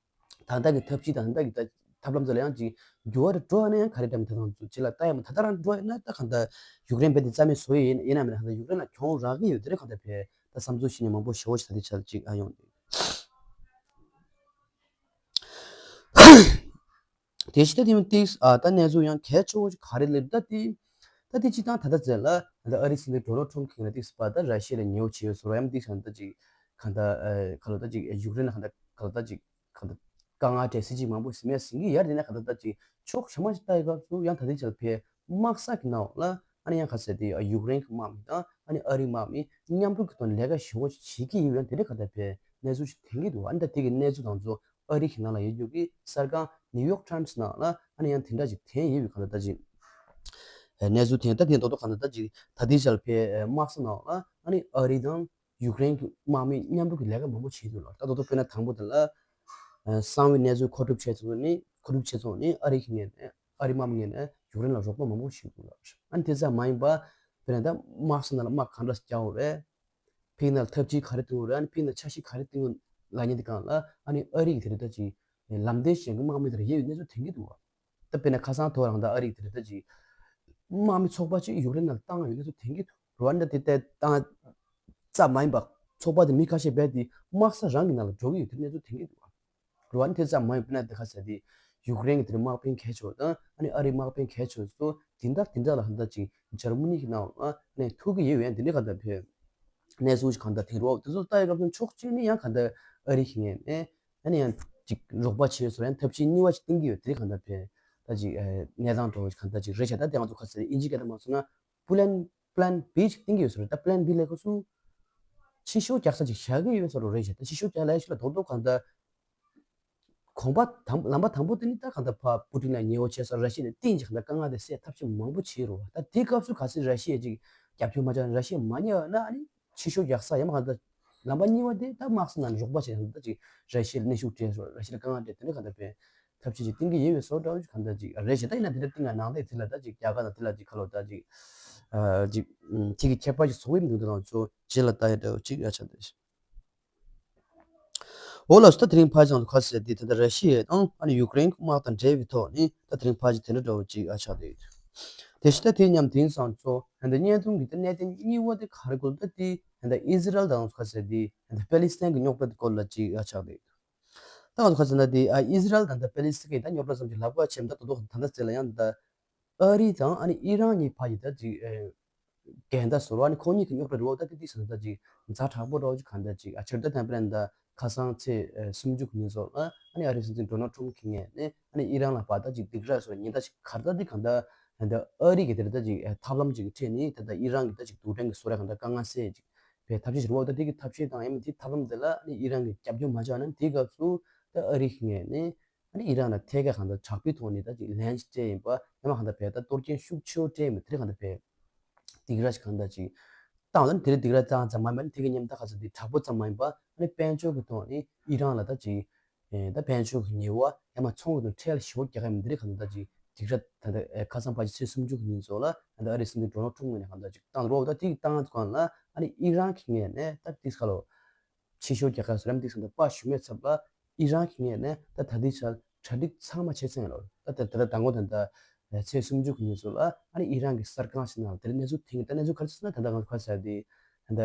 ད་ལྟ་གི་ཐབས་ཇུས་དང་ད་ལྟ་གི་ད་ཐབས་ལམ་ཚོ་ལ་ཡང་ཅིག་འགྱུར་བ་རེ་འགྲོ་བ་ན་ཡང་ག་རེ་འདྲ་མི་ད་དང་ཚོ་ཅི་ལ་ལྟ་ཡ་མ་ད་ད་རང་འགྲོ་ཡ་ན་ད་གང་ལྟར་ཡུཀ་རེན་བས་དེ་རྩ་མེད་བཟོ་ཡ་ཡིན་ཡིན་ན་མིན་ན་གང་ལྟར་ཡུཀ་རེན་ལ་གྱོང་རག་གི་ཡོད་དེ་རེད། གང་ལྟར་བས་ད་བསམ་ཚུལ་ཞིག་ནི་མང་པོ་ཞེ་པོ་ཞིག་ད་ལྟའི་ཆར་ཅིག་ཨ་ཡོང་དུས། དེ་ཕྱི་ད་དེ་ཡང་ཏིག་ཨ་ད་གནས་ཚུལ་ཡང་གལ་ཆེ་བོ་ཞིག་ག་རེ་ལབ་ད་དེ། ད་དེ་སྤྱི་བཏང་ད་ལྟ་ཚེ་ལ་ད་ཨ་རི་སྲིད་འཛིན་ཌོ་ནལ་ཊམ་གྱིས་ང་ཏིག་སི་པ་ད་ར་ཤི་ཡ་ལ་ཉེ་བོ་བྱེད་ཡོད་སོ་ར་ཡང་ཏིག་ས་ད་ཅིག་གང་ལྟར་ཨ་ག་ལོ་ད་ཅིག་ཡུཀ་རེན་ལ་གང་ལྟར་ག་ལོ་ད་ཅིག་གང་ལྟར་དཀའ་ངལ་འཕྲད་སྲིད་ཇུས་མང་པོ་ཟིན་མེད་ཟིན་གྱི་ཡར་དེ་ནས་གང་ལྟར་ད་ཅིག་ཕྱོགས་ཞེ་མ་ཞིག་ལྟ་ཡི་སྐབས་སུ་ཡང་ད་ལྟའི་ཆར་ཕའི་དམག་ས་གི་ནང་ལ་ཨ་ནི་ཡང་ག་ཟེར་དེ་ཡུཀ་རེན་གྱི་དམག་མི་དང་ཨ་ནི་ཨ་རིའི་དམག་མི་མཉམ་རུབ་ཀྱི་ཐོག་ལས་ཀ་ཞེ་བོ་ཞིག་བྱེད་ཀྱི་ཡོད་ཡང་དེ་འདྲ་གང་ལྟར་ཕའི་གནས་ཚུལ་ཞིག་ཐོན་གྱི་འདུག་ཨ་ནི་ད་དེ་གི་གནས་ཚུལ་དང་ཚོ་ཨ་རི་གི་ནང་ལ་ཡོད་རྒྱུ་གི་གསར་ཁང་ནིའུ་ཡོག་ཊའིམ་སི་ནང་ལ་ཨ་ནི་ཡང་དེ་འདྲ་ཅིག་ཐོན་ཡོད་པའི་གང་ལྟར་ད་ཅིག་གནས་ཚུལ་ཐོན་ད་དེ་མདོག་མདོག་གང་ལྟར་ད་ཅིག་ད་ལྟའི་ཆར་ཕའི་དམག་ས་ནང་ལ་ཨ་ནི་ཨ་རི་དང་ཡུཀ་རེན་གྱི་དམག་མི་མཉམ་རུབ་ཀྱི་ལས་ཀ་མང་པོ་བྱེད་འདུག་ལ། ད་མདོག་མདོག་དཔེར་ན་དང་པོ་དེ་ལ་གསང་བའི་གནས་ཚུལ་མཁོ་སྒྲུབ་བྱས་ཚོགས་ནི་མཁོ་སྒྲུབ་བྱས་ཚོགས་ནི་ཨ་རི་གི་ངོས་ནས་ ཨ་རི་དམག་མི་ངོས་ནས་ཡུཀ་རེན་ལ་རོགས་པ་མང་པོ་ཞིག་འདུག་ལ། ཨ་ནི་དེ་ཙམ་མ་ཡིན་པ་དཔེར་ན་ད་དམག་ས་ནང་ལ་དམག་ག་འདྲ་རྒྱག་དགོས་རེད། ཕིག་ནང་ལ་འཐབ་ཇུས་ག་རེ་བཏིང་དགོས་རེད། ཨ་ནི་ཕིག་ནང་ལ་འཆར་གཞི་ག་རེ་བཏིང་དགོས་ལབ་མཁན་དེ་སྒང་ལ་ཨ་ནི་ཨ་རི་གི་དེ་རེད་ད་ཅིག་ལམ་སྟོན་བྱེད་མཁན་དམག་མི་དེ་རེད་ཡོད་གནས་ཚུལ་ཐོན་གྱི་འདུག་བ། ད་དཔེར་ན་ཁ་སང་ཐོག་རང་ད་ཨ་རི་གི་དེ་རེད་ད་ཅིག་དམག་མི་ཚོགས་པ་ཅིག་ཡུཀ་རེན་ནང་ལ་བཏང་ཡོད་གནས་ཚུལ་ཐོན་གྱི་འདུག་རུ་ཝན་ཌ་དེ་ལྟ་བཏང་ཙམ་མ་ཡིན་པ་ཚོགས་པ་དེ་མི་ཁ་ཤས་རྦད་དེ་དམག་ས་རང་གི་ནང་ལ་འགྲོ་གི་ཡོད་དེ་གནས་ཚུལ་ཐོན་གྱི་འདུག་བ། རུ་ཝན་དེ་ཙམ་མ་ཡིན་པ་ན་དེ་ཁ་ཟེར་དེ་ཡུཀ་རེན་གྱི་དེར་དམག་དཔོན་གལ་ཆེ་བ་དང་ཨ་ནི་ཨ་རིའི་དམག་དཔོན་གལ་ཆེ་བ་ཚོ་དེ་འདྲ་དེ་འདྲ་ལ་གང་ལྟར་ཅིག་འཇར་མ་ནི་གི་ནང་ཨ་ནི་ཐུག་གི་ཡོད་ཡང་དེ་འདྲ་གང་ལྟར་བས་གནས་ཚུལ་ཞིག་གང་ལྟར་དེ་རུ་དེ་ཚོ་ལྟ་ཡི་སྐབས་སུ་ཕྱོགས་གཅིག་ནས་ཡང་གང་ལྟར་ཨ་རི་གི་ངོས་ནས་ཨ་ནི་ཡང་ཅིག་རོགས་པ་བྱེད་སོ་ཡང་ཐབས་ཤེས་གཉིས་པ་ཞིག་བཏིང་གི་ཡོད་དེ་གང་ལྟར་བས་ད་ཅིག་གནས་སྟངས་འགྲོ་བ་ཞིག་གང་ལྟར་ཅིག་རེད་བྱ་ད་དེ་ང་ཚོ་ཁ་ཟེར་ཨིན་ཇི་སྐད་དུ་མ་སོང་ན་པུ་ལན་པི་ལན་བི་ཞིག་བཏིང་གི་ཡོད་སོ་རེད། ད་པུ་ལན་བི་ལས་ཁོ་ཚོ་ཕྱི་ཤོག་རྒྱག་ས་ཅིག་བཞག་གི་ཡོད་སོ་རེད་བྱ་ད་ཕྱི་ཤོག་རྒྱག་ལས་ཤིག་ལ་རྡོག་རྡོག་གང་ལྟར། གོམ་པ་དང་ལམ་པ་དང་པོ་དེ་ནི་ད་གང་ལྟར་ཕ་པུ་ཏིན་ལ་ཉེ་བོ་བྱས་སོང་། ར་ཤི་ཡ་ནས་ཏིན་ཅིག་གང་ལྟར་དཀའ་ངལ་དེ་སེལ་ཐབས་ཤེས་མང་པོ་བྱེད་རོགས། ད་དེ་སྐབས་སུ་ག་ཚོད་ར་ཤི་ཡ་ཅིག་རྒྱབ་སྐྱོར་མ་བྱས་ན་ར་ཤི་ཡ་མ་ཉེ་བ་ན་ཨ་ནི་ཕྱི་ཤོག་རྒྱག་ས་ཡ་མ་གང་ལྟར་ལམ་པ་གཉིས་པ་དེ་ད་དམག་ས་ནང་ནས་རོགས་པ་བྱས་ན་ད་ཅིག་ར་ཤི་ཡ་ལ་གནོན་ཤུགས་སྤྲད་སོང་། ར་ཤི་ཡ་ལ་དཀའ་ངལ་སྤྲད་དེ་ནི་གང་ལྟར་ཕན་ཐབས་ཤེས་ཅིག་བཏིང་གི་ཡོད་པའི་བཟོ་འདྲ་བོ་ཅིག་གང་ལྟར་ཅིག་རེད་བྱས། ད་ཡིན་ན་དེ་འདྲ་བཏིང་ང་ནང་ལས་དེ་ལ་ད་ཅིག་རྒྱ་གར་དང་དེ་ལ་ཅིག་ཁ་ལོ་ད་ཅིག་ཅིག་ཐིག་གི་ཁྱད་པར་ཅིག་བཟོ་གི་མི་འདུག་ད་ང་ཚོ་རྗེས་ལ་ལྟ་ཡ་འདྲ་བོ་ཅིག་ཡ་ཆ་འདྲ། འོ་ལགས་སོ། ད་དེ་རིང་ཕལ་ཆེར་ང་ཚོ་ཁ་གསལ་འདི་ད་ལྟ་ར་ཤི་ཡ་དང་ཨ་ནི་ཡུཀ་རེན་གྱི་དམག་དང་འབྲེལ་བའི་ཐོག་ནས་ད་དེ་རིང་ཕལ་ཆེར་དེ་འདྲ་འདྲ་བོ་ཅིག་ཨ་ཆགས་བསྡད་ཡོད། དེ་བཞིན་ད་དེ་མཉམ་དེང་སང་ཚོ་ད་ལྟ་བརྙན་ཐུང་གི་ད་གནད་དོན་གཉིས་པ་དེ་ག་རེ་སྐོར་ད་དེ་ད་ལྟ་ཨི་ཟི་རལ་དང་ཁ་གསལ་འདི་ད་ལྟ་པེ་ལི་སི་ཐན་གྱི་རྙོག་དྲ་དེ་སྐོར་ལ་ཅིག་ཨ་ཆགས་བསྡད་ཡོད། ད་ང་ཚོ་ཁ་གསལ་ན་དེ་ཨ་ཨི་ཟི་རལ་དང་ད་པེ་ལི་སི་ཐན་གྱི་ད་རྙོག་དྲ་ཙམ་ཅིག་ལབ་དགོས་བྱས་ད་ད་དུང་ད་ལྟ་ཟེར་ལ་ཡང་ད། ཨ་རི་དང་ཨ་ནི་ཨི་རན་གཉིས་བར་གྱི་ད་ཅིག་ཨེ་འགལ་ཟླ་བཟོ་ར་ཨ་ནི་ཁོང་གཉིས་ཀྱི་རྙོག་དྲ་རེད་བ། ད་དེ་དུས་ཟེར་ན་ད་ཅིག་ཛ་དྲག་པོ་འདྲ་བོ་ཅིག་གང་ལྟར་ཅིག་ཨ་ཕྱིར་ད་ཐེངས་པ་ད་ཁ་སང་ཚེས་ཨེ་སུམ་ཅུ་གི་ཉིན་སོགས་ལ་ཨ་ནི་ཨ་རིའི་སྲིད་འཛིན་ཌོ་ནལ་ཊམ་གྱི་ངོས་ནས་ཨ་ནི་ཨི་རན་ལ་བར་ད་ཅིག་སྡིགས་ར་བཟོ་ཉེན་བརྡ་ཞིག་གར་ད་དེ་གང་ལྟར་ད་ཨ་རི་གི་དེར་ད་ཅིག་ཨེ་ཐབས་ལམ་ཅིག་གི་ཁྲིད་ནས་ད་ད་ཨི་རན་གྱི་ད་ཅིག་རྡུལ་ཕྲན་གྱི་བཟོ་ར་གང་ལྟར་དཀའ་ངལ་སེལ་ཅིག་བའི་ཐབས་ཤེས་ཞིག་རེད་བ། ད་དེ་གི་ཐབས་ཤེས་དང་ཡང་མིན་དེ་ཐབས་ལམ་དེ་ལ་ཨ་ནི་ཨི་རན་གྱི་རྒྱབ་སྐྱོར་མ་བྱས་ན་དེའི་སྐབས་སུ་ད་ཨ་རི་གི་ངོས་ནས། ཨ་ནི་ཨི་རན་ལ་ཐད་ཀར་གང་ལྟར་དྲག་པོའི་ཐོག་ནས་ད་ཅིག་ལན་ཞིག་སྤྲད་ཡིན་པ་ཡང་མ་གང་ལྟར་བས་ད་གཏོར་སྐྱོན་ཤུགས་ཆེ་བོ་སྤྲད་ཡིན་པ་དེ་རིང་གང་ལྟར་བས་སྡིགས་ར་ཞིག་གང་ལྟར་ཅིག་བཏང་ད་ནི་དེ་རིང་སྡིགས་ར་ཙང་ཙང་མ་མ་ནི་དེ་གི་མཉམ་ད་ག་ཚོད་དེ་དྲག་པོ་ཙམ་མ་ཡིན་པ་ཨ་ནི་དཔལ་འབྱོར་གྱི་ཐོག་ནས་ཨི་རན་ལ་ད་ཅིག་ད་དཔལ་འབྱོར་གྱི་ཉེས་པ་ཡང་མ་ཚོང་གི་ཐོག་ཁྲལ་ཞེ་པོ་རྒྱག་གི་མི་དེ་རིང་གང་ལྟར་ད་ཅིག་སྡིགས་ར་ད་ད་ཁ་སང་ཕལ་ཆེར་ཚེས་སུམ་ཅུ་གི་ཉིན་ཚོ་ལ་ད་ཨ་རིའི་སྲིད་འཛིན་ཌོ་ནལ་ཊམ་ངོས་ནས་གང་ལྟར་ཅིག་བཏང་རོགས་ད་དེ་གི་བཏང་ཙམ་ལ་ཨ་ནི་ཨི་རན་གྱི་ངོས་ནས་ད་དེ་ཁ་ལོ། ཕྱི་ཤོག་རྒྱག་ཁ་སུ་རམ་ཏིག་སང་ད་པ་ཞུ་མེད་ཚབ་ལ་ཨི་རན་གྱི་ངོས་ནས་ད་ད་ལྟའི་ཆར་གྲ་སྒྲིག་ཚང་མ་བྱས་ཚར་ཡིན་ལོ། ད་ད་ད་ད་མགོ་ད་ད་ཚེས་སུམ་ཅུ་གི་ཉིན་སུ་ལ་ཨ་ནི་ཨི་རན་གྱི་གསར་ཁང་ཞིག་ནང་ལ་དེ་ལ་གནས་ཚུལ་ཐིང་ད་གནས་ཚུལ་ག་རེ་ཟེར་ན་ད་ད་ང་ཚོ་ག་ཟེར་དེ་ད་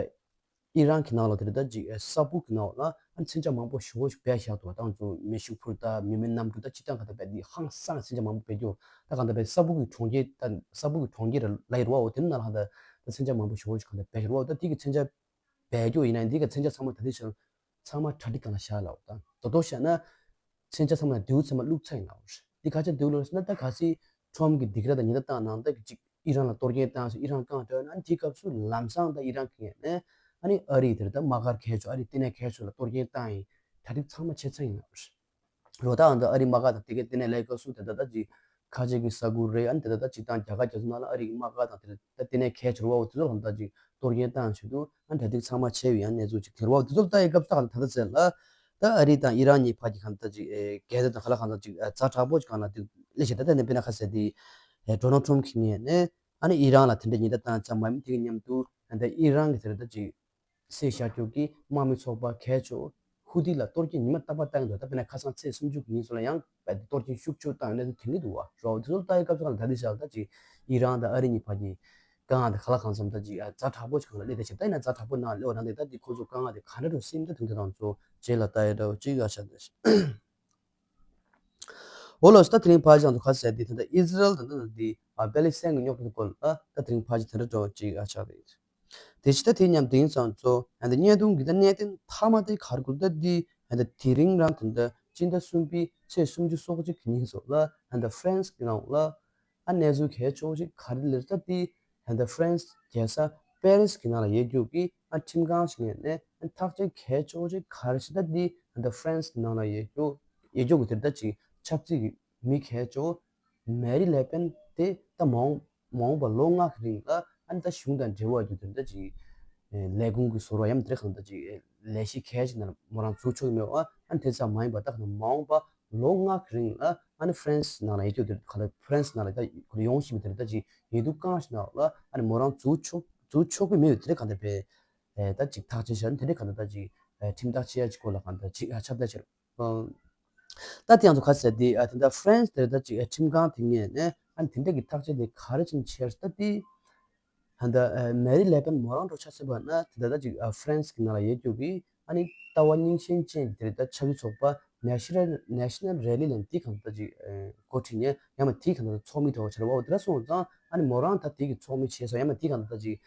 ཨི་རན་གྱི་ནང་ལ་དེ་ད་ཅིག་ས་སྦུག་གི་ནང་ལ་ཨ་ནི་མཚོན་ཆ་མང་པོ་ཞེ་པོ་ཞིག་སྦས་བཞག་འདུག་ད་ང་ཚོ་མེ་ཤུགས་འཕུར་ད་མི་མེད་གནམ་གྲུ་ད་སྤྱི་བཏང་ག་ད་སྦས་དེ་ཧང་སང་མཚོན་ཆ་མང་པོ་སྦས་རྒྱུ་ད་ག་ད་སྦས་ས་སྦུག་གི་གྲོང་ཁྱེར་ད་ས་སྦུག་གི་གྲོང་ཁྱེར་ལ་ཡོད་རེད་བ། འོ་དེ་ནང་ལ་ད་ད་མཚོན་ཆ་མང་པོ་ཞེ་པོ་ཞིག་ག་ད་སྦས་ཡོད་རེད་བ། ད་དེ་གི་མཚོན་ཆ་སྦས་རྒྱུ་ཡིན་ན་འདི་ག་མཚོན་ཆ་ཚང་མ་ད་ལྟའི་ཆར་ཚང་མ་གྲ་སྒྲིག་སྒང་ལ་བཞག་ལབ་དང་། དོ་དོ་བཤད་ན་མཚོན་ཆ་ཚང་མ་ལ་རྡེའུ་ཚང་མ་བླུགས་ཚར་ཡིན་ལབ་རེད། འདི་ག་ཆ་རྡེའུ་བླུགས་ཟེར་ན་ད་ག་སྲིད་ཁྲོམ་གྱི་སྡིགས་ར་དང་ཉེན་བརྡ་བཏང་ནང་ད་གི་ཅིག་ཨི་རན་ལ་གཏོར་སྐྱོན་བཏང་སོང་ཨི་རན་བཀག་འགྲོ་ན་འདི་སྐབས་སུ་ལམ་སང་ད་ཨི་རན་གྱི་ངོས་ནས་ཨ་ནི་ཨ་རི་དེར་ད་དམག་སྒར་གལ་ཆེ་ཨ་རི་ལྟེ་གནས་གལ་ཆེ་ལ་གཏོར་སྐྱོན་བཏང་ཡིན་གྲ་སྒྲིག་ཚང་མ་བྱས་ཚར་ཡིན་ལབ་རེད། རོ་ད་འང་ད་ཨ་རི་དམག་སྒར་དང་དེ་གའི་ལྟེ་གནས་ལས་ཀ་སུ་དེ་ད་ད་ཅིག་ཁ་ཆེ་གི་ས་ཁུལ་རེད། ཨ་ནི་དེ་ད་ད་ཅིག་དང་རྒྱ་གར་རྒྱ་མཚོ་ནང་ལ་ཨ་རི་གི་དམག་སྒར་དང་དེ་ད་ལྟེ་གནས་གལ་ཆེ་བ་འོ་དེ་ཚོ་ལ་ད་ཅིག་གཏོར་སྐྱོན་བཏང་ཆེད་དུ་ཨ་ནི་གྲ་སྒྲིག་ཚང་མ་བྱས་ཡོད་ཡང་གནས་ཚུལ་ཅིག་ཐེར་བ་འོ་དེ་ཚོ་ལ་ད་ཡི་སྐབས་ད་ག་ད་ད་ཟེར་ལ་ད་ཨ་རི་དང་ཨི་རན་གཉིས་བར་གྱི་གང་ད་ཅིག་འགལ་ཟླ་དང་ག་ལ་གང་ད་ཅིག་ཛ་དྲག་པོ་ཅིག་གང་ལ་དེ་ལས་བྱེད་ད་ད་ནས་དཔེར་ན་ཁ་གསལ་དེ་ཌོ་ནལ་ཊམ་གི་ངོས་ནས་ཨ་ནི་ཨི་རན་ལ་དེ་འདྲ་ཉེན་བརྡ་བཏང་ཙམ་མ་ཡིན་དེ་གི་མཉམ་དུ་ད་ཨི་རན་གི་དེ་ད་ཅིག་སེ་ཤར་ཁྱོད་ཀྱིས་དམག་མི་ཚོགས་པ་གལ་ཆེ་ཧུ་ཏི་ལ་གཏོར་སྐྱོན་ཉི་མ་རྟག་པར་བཏང་གི་འདུག་ད་དཔེར་ན་ཁ་སང་ཚེས་སུམ་ཅུ་གི་ཉིན་སོགས་ལ་ཡང་རྦད་དེ་གཏོར་སྐྱོན་ཤུགས་ཆེ་བཏང་གནས་ཚུལ་ཐོན་གྱི་འདུག་བ། རོགས་དེ་ཚོ་ལྟ་ཡི་སྐབས་སུ་གང་ལ་ད་ལྟའི་ཆར་ད་ཅིག་ཨི་རན་དང་ཨ་རི་གཉིས་བར་གྱི་དཀའ་ངལ་དེ་ག་ལ་གང་འཚམ་ད་ཅིག་ཛ་དྲག་པོ་ཞིག་གང་ལ་སླེབས་ད་ཞིག་ད་ཡིན་ན་ཛ་དྲག་པོ་ནང་སླེབས་པ་ནང་དེ་ད་དེ་ཁོ་ཚོ་དཀའ་ངལ་དེ་ག་འདྲ་འགྲོ་སྲིད་ད་དེ་འདྲ་དང་ཚོ་རྗེས་ལ་ལྟ་ཡི་འདྲ་བོ་ཅིག་ཨ་ཆ་ད་ཞིག་འོ་ལགས་སོ། ད་དེ་རིང་ཕལ་ཆེར་ང་ཚོ་ག་ཟེར་དེ་ད་ལྟ་ཨི་ཟི་རལ་དང་ད་ལྟ་དེ་པེ་ལི་སི་ཐན་གྱི་རྙོག་དྲ་དེ་སྐོར་ལ་ད་དེ་རིང་ཕལ་ཆེར་དེ་འདྲ་འདྲ་བོ་ཅིག་ཨ་ཆ་རེད། དེ་ཕྱི་ད་དེ་མཉམ་དེང་སང་ཚོ་ཨ་ད་བརྙན་ཐུང་གི་ད་གནད་དོན་མཐའ་མ་དེ་ག་རེ་གོ་ད་དེ་ཨ་ད་དེ་རིང་རང་དེ་འདྲ་སྤྱི་ཟླ་གསུམ་པའི་ཚེས་སུམ་ཅུ་སོ་གཅིག་གི་ཉིན་སོགས་ལ་ཨ་ད་ཧྥ་རན་སི་གི་ནང་ལ་ཨ་གནས་ཚུལ་གལ་ཆེ་བོ་ཞིག་ག་རེ་ལབ་ད་དེ་ཨ་ད་ཧྥ་རན་སི་རྒྱལ་ས་པེ་རིས་གི་ནང་ལ་ཡོད་རྒྱུ་གི་ཨ་ཁྲིམས་ཁང་ཞིག་ནས་ཨ་ཐག་གཅོད་གལ་ཆེ་བོ་ཞིག་ག་རེ་ཞིག་ད་དེ་ཨ་ད་ཧྥ་རན་སི་གི་ནང་ལ་ཡོད་རྒྱུ་ཡོད་རྒྱུ་གི་དེ་ད་ཅིག་ཆབ་སྲིད་ཀྱི་མི་གལ་ཆེ་བོ་མེ་རི་ལེ་པེན་དེ་ད་མ་འོངས་མ་འོངས་པ་ལོ་ལྔ་གི་རིང་ལ་ཨ་ནི་ད་གཞུང་དང་འབྲེལ་བ་རྒྱུ་དེ་འདྲ་ཅིག་ལས་ཁུངས་ཀྱི་ཟུར་བ་ཡང་དེ་གང་འདྲ་ཅིག་ལས་གཞི་གལ་ཆེ་ན་མོ་རང་ཚུགས་ཆོག་གི་མེད་པ། ཨ་ནི་དེ་ཙམ་མ་ཡིན་པ་ད་གང་མ་འོངས་པ་ལོ་ལྔ་གི་རིང་ལ་ ཨ་ནི་ཧྥ་རན་སི་ནང་ལ་ཡོད་རྒྱུ་དེ་ག་ལ་ཧྥ་རན་སི་ནང་ལ་ད་ཁོ་ཡོང་བཞིན་པའི་དེ་རེད། ད་ཅིག་ཡིད་སྡུག་བསྐང་ཞིག་ནང་ལ་ཨ་ནི་མོ་རང་འཛུལ་ཆོག་འཛུལ་ཆོག་གི་མེད་པའི་དེ་རེད། ག་འདྲ་པས་ད་ཅིག་ཐག་བཅད་བྱས་ནས་དེ་རེད། ག་འདྲ་ད་ཅིག་ཁྲིམས་ཐག་བཅད་ཡ་ཅིག་སྐོར་ལ་ག་འདྲ་ཅིག་ཁྱབ་བརྡལ་བྱས་རེད། ད་དེ་ཡང་ཚོ་ག་ཟེར་དེ་ད་ལྟ་ཧྥ་རན་སི་དེར་ད་ཅིག་ཁྲིམས་ཁང་དེ་ངེས་ནས་ཨ་ནི་དེ་འདྲ་གི་ཐག་གཅོད་དེ་ག་རེ་ཕྱིན་ཆེར་ད་དེ་ད་ལྟ་མེ་རི་ལེ་པན་མོ་རང་འགྲོ་ཆ་སྲིད་པ་ན་དེ་ད་ད་ཅིག་ཧྥ་རན་སི་གི་ནང་ལ་ཡོད་རྒྱུ་གི་ཨ་ནི་ལྟ་བ་རྙིང་ཞེན་ཅན་དེ་རེད། ད་ཆབ་སྲིད་ཚོགས་པ་National National Rally ལ་དེ་གང་ད་ཅིག་འགོ་ཁྲིད་ཉན་ཡང་མ་དེ་གང་ད་ཚོགས་མི་དོ་ཆ་ར་བ་འོ་དེ་ར་སོང་ཙང་ཨ་ནི་མོ་རང་ད་དེ་གི་ཚོགས་མི་བྱས་སོང་། ཡང་མ་དེ་གང་ད་ད་ཅིག་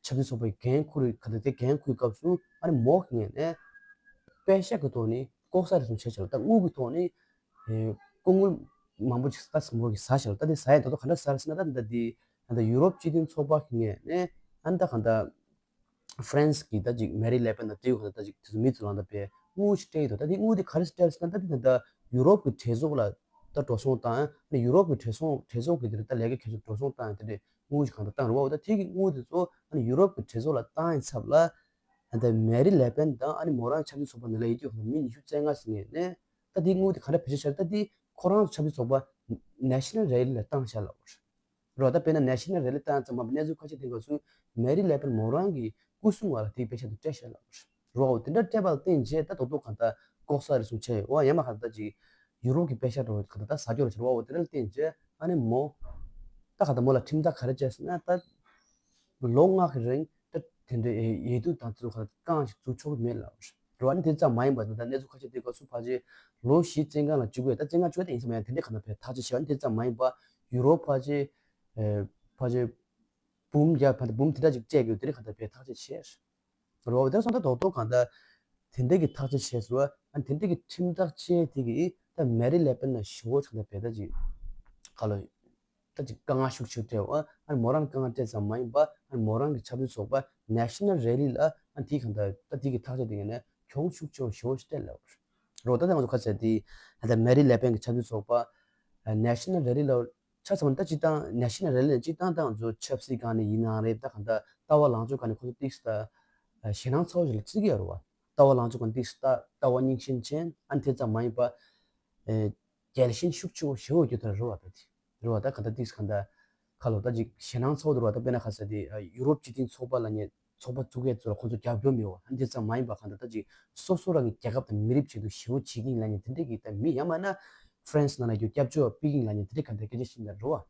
ཆབ་སྲིད་ཚོགས་པའི་འགན་འཁུར་ག་ད་དེ་འགན་འཁུར་སྐབས་སུ་ཨ་ནི་མོ་གི་ངོས་ནས་པེ་ཤག་གི་ཐོག་ནས་ལྐོག་ཟ་རེ་ཟུང་བྱས་བྱས་ལ་ད་དངུལ་གི་ཐོག་ནས་ཨེ་སྐུ་ངོ་མང་པོ་ཅིག་ལྟ་སྲིད་མོ་གི་ཟ་བྱས་ལ་ད་དེ་ཟ་ཡ་ད་དོ་ག་འདྲ་ཟ་རེད་ཟེར་ན། ད་ད་དེ་ད་ད་ཡུ་རོབ་སྤྱི་མཐུན་ཚོགས་པ་གི་ངོས་ནས་ཨ་ནི་ད་གང་ལྟར་ཧྥ་རན་སི་གི་ད་ཅིག་མེ་རི་ལེ་པན་དང་དེའི་གང་ལྟར་ད་ཅིག་དེ་ཚོ་མི་ཚོ་ལ་ད་པའི་དངུལ་ཞིག་སྤྲད་ཡོད་དོ། ད་དེ་དངུལ་དེ་ག་རེ་སྤྲད་ཟེར་ན། ད་དེ་ད་ད་ཡུ་རོབ་གི་གྲོས་ཚོགས་ལ་ད་འགྲོ་སོང་བཏང་ཨ་ནི་ཡུ་རོབ་གི་གྲོས་ཚོགས་གྲོས་ཚོགས་གི་དེ་ད་ལས་ཀ་གལ་ཆེ་འགྲོ་སོང་བཏང་ཡ་དེ་འདྲའི་དངུལ་ཞིག་གང་ལྟར་བཏང་རེད་བ། འོ་ད་དེ་གི་དངུལ་དེ་ཚོ་ཨ་ནི་ཡུ་རོབ་གི་གྲོས་ཚོགས་ལ་བཏང་ཡ་ཚབ་ལ་ད་ལྟ་མེ་རི་ལེ་པན་དང་ཨ་ནི་མོ་རང་ཆབ་སྲིད་ཚོགས་པ་ནང་ལ་ཡོད་རྒྱུ་མི་ཉི་ཤུ་རྩ་ལྔ་ཟིན་ངེས་ནས་ད་དེའི་དངུལ་དེ་ག་འདྲ་བེད་སྤྱོད་བྱས། ད་དེ་ཁོ་རང་ཚོ་ཆབ་སྲིད་ཚོགས་པ་National Rally ལ་བཏང་བཞག་ལབ་པ་རེད། རོ་ད་དཔེར་ན་National Rally བཏང་ཙམ་མ་གནས་ཚུལ་ཁ་ཤས་དེ་ག་སུ་མེ་རི་ལེ་པན་མོ་རང་གི་སྐུ་སྲུང་བ་ལ་དེའི་པེ་ཤག་དེ་སྤྲད་བཞག་ལབ་པ་རེད། རོ་དེ་འདྲ་སྤྲད་པ་ལ་བརྟེན་བྱས་ད་རྡོག་རྡོག་གང་ལྟར་ལྐོག་ཟ་རེ་ཟུང་བྱས་ཡོད་ཡང་མ་གང་ལྟར་ཅིག་ཡུ་རོབ་ཀྱི་པེ་ཤག་འགྲོ་གང་ལྟར་ཟ་སྐྱོར་བྱས་རོ། དེ་འདྲ་ལ་བརྟེན་བྱས་ཨ་ནི་མོ་ད་གང་ལྟར་མོ་ལ་ཁྲིམས་ཐག་ག་རེ་བཅད་ཟེར་ན་ད། ལོ་ལྔ་གི་རིང་ད་དེ་འདྲའི་ཡིད་སྡུག་དང་དེ་ཚོ་ག་རྐང་ཞིག་འཛུགས་ཆོག་གི་མེད་ལབ་རེད་བ། ཨ་ནི་དེ་ཙམ་མ་ཡིན་པ་ད་ལྟ་གནས་ཚུལ་ཁ་ཤས་དེ་སྐབས་སུ་ཕལ་ཆེར་ལོ་བཞི་བཙོན་ཁང་ལ་བཅུག་གི་ད་བཙོན་ཁང་བཅུག་ཡ་དེ་ཡིན་ས་མ་ཡིན། དེ་འདྲའི་ག་ན་བས་ཐག་གཅོད་བྱས་པ་ནི་དེ་ཙམ་མ་ཡིན་པ་ཡུ་རོབ་ཕལ་ཆེར་ཕལ་ཆེར་འབུམ་བརྒྱ་ཕལ་ཆེར་འབུམ་དེ་འདྲ་ཅིག་སྤྲད་དགོས་དེ་འདྲའི་ག་ན་བས་ཐག་གཅོད་བྱས་རེད་བ། དེ་སོང་ད་རྡོག་རྡོག་ག་ན་དེ་འདྲའི་གི་ཐག་གཅོད་བྱས་ཟེར་བ་ཨ་ནི་དེ་འདྲའི་གི་ཁྲིམས་ཐག་བཅད་དེ་གི་ད་མེ་རི་ལེ་པན་ན་ཞུ་བོ་ཆགས་ད་བས་ད་ཅིག་ག་ལ། ད་ཅིག་དཀའ་ངལ་ཤུགས་ཆེ་སྤྲད་འོ། ཨ་ནི་མོ་རང་དཀའ་ངལ་སྤྲད་ཙམ་མ་ཡིན་པ་ཨ་ནི་མོ་རང་གི་ཆབ་སྲིད་ཚོགས་པ་National Rally ལ་ཨ་ནི་དེའི་གང་ལྟར་ད་དེའི་གི་ཐག་གཅོད་དེ་ངས་ནས་གྱོང་ཤུགས་ཆེ་བ་ཞེ་པོ་ཞིག་སྤྲད་ལབ་རོ། ད་ལྟ་ང་ཚོ་ཁ་ཚ་དེ་ད་ལྟ་མེ་རི་ལེ་པན་གི་ཆབ་སྲིད་ཚོགས་པ་National Rally ལ་ཆ་ཚང་ད་སྤྱི་བཏང་National Rally ལ་སྤྱི་བཏང་ད་ང་ཚོ་ཆབ་སྲིད་སྒང་ནས་ཡིན་ནའང་རེད། ད་གང་ལྟར་ལྟ་བ་ལངས་ཕྱོགས་སྒང་ནས་ཁོ་ཚོ་ཏིག་ཙམ་ད་ཞེད་སྣང་ཚ་བོ་ཞིག་ལ་བརྩི་གི་ཡོད་རེད་བ། ལྟ་བ་ལངས་ཕྱོགས་སྒང་ཏིག་ཙམ་ད་ལྟ་བ་རྙིང་ཞེན་ཅན་ཨ་ནི་དེ་ཙམ་མ་ཡིན་པ། རྒྱལ་ཞེན་ཤུགས་ཆེ་བོ་ཞེ་བོ་རྒྱུ་དེ་རེད་བ། ད་དེ་རེད་བ། ད་ག་ད་ཏིག་ག་ད་ཁ་ལོ་ད་ཅིག་ཞེད་སྣང་ཚ་བོ་དེ་རེད་བ། ད་དཔེར་ན་ཁ་ས་དེ་ཡུ་རོབ་སྤྱི་མཐུན་ཚོགས་པ་ལ་ཉེ་ཚོགས་པ་བཙུགས་ཡས་ཚོ་ལ་ཁོང་ཚོ་རྒྱབ་སྐྱོར་མེད་བ། ཨ་ནི་དེ་ཙམ་མ་ཡིན་པ་ག་ད་ད་ཅིག་སོ་སོ་རང་གི་རྒྱལ་ཁབ་དང་མི་རིགས་ཆེད་དུ་ཞེ་བོ་བྱེད་ཀྱིན་ལ་ཉེ་དེ་འདྲས་ཀྱི་ད་མི་ཡང་མ་ན་ཧྥ་རན་སི་ནང་ལ་རྒྱུ་སྐྱབས་བཅོལ་བ་ཕུད་ཀྱིན་ལ་ཉེ་དེ་འདྲས་ག་ད་སྐད་ཆ་བཤད་ད་རེད་བ།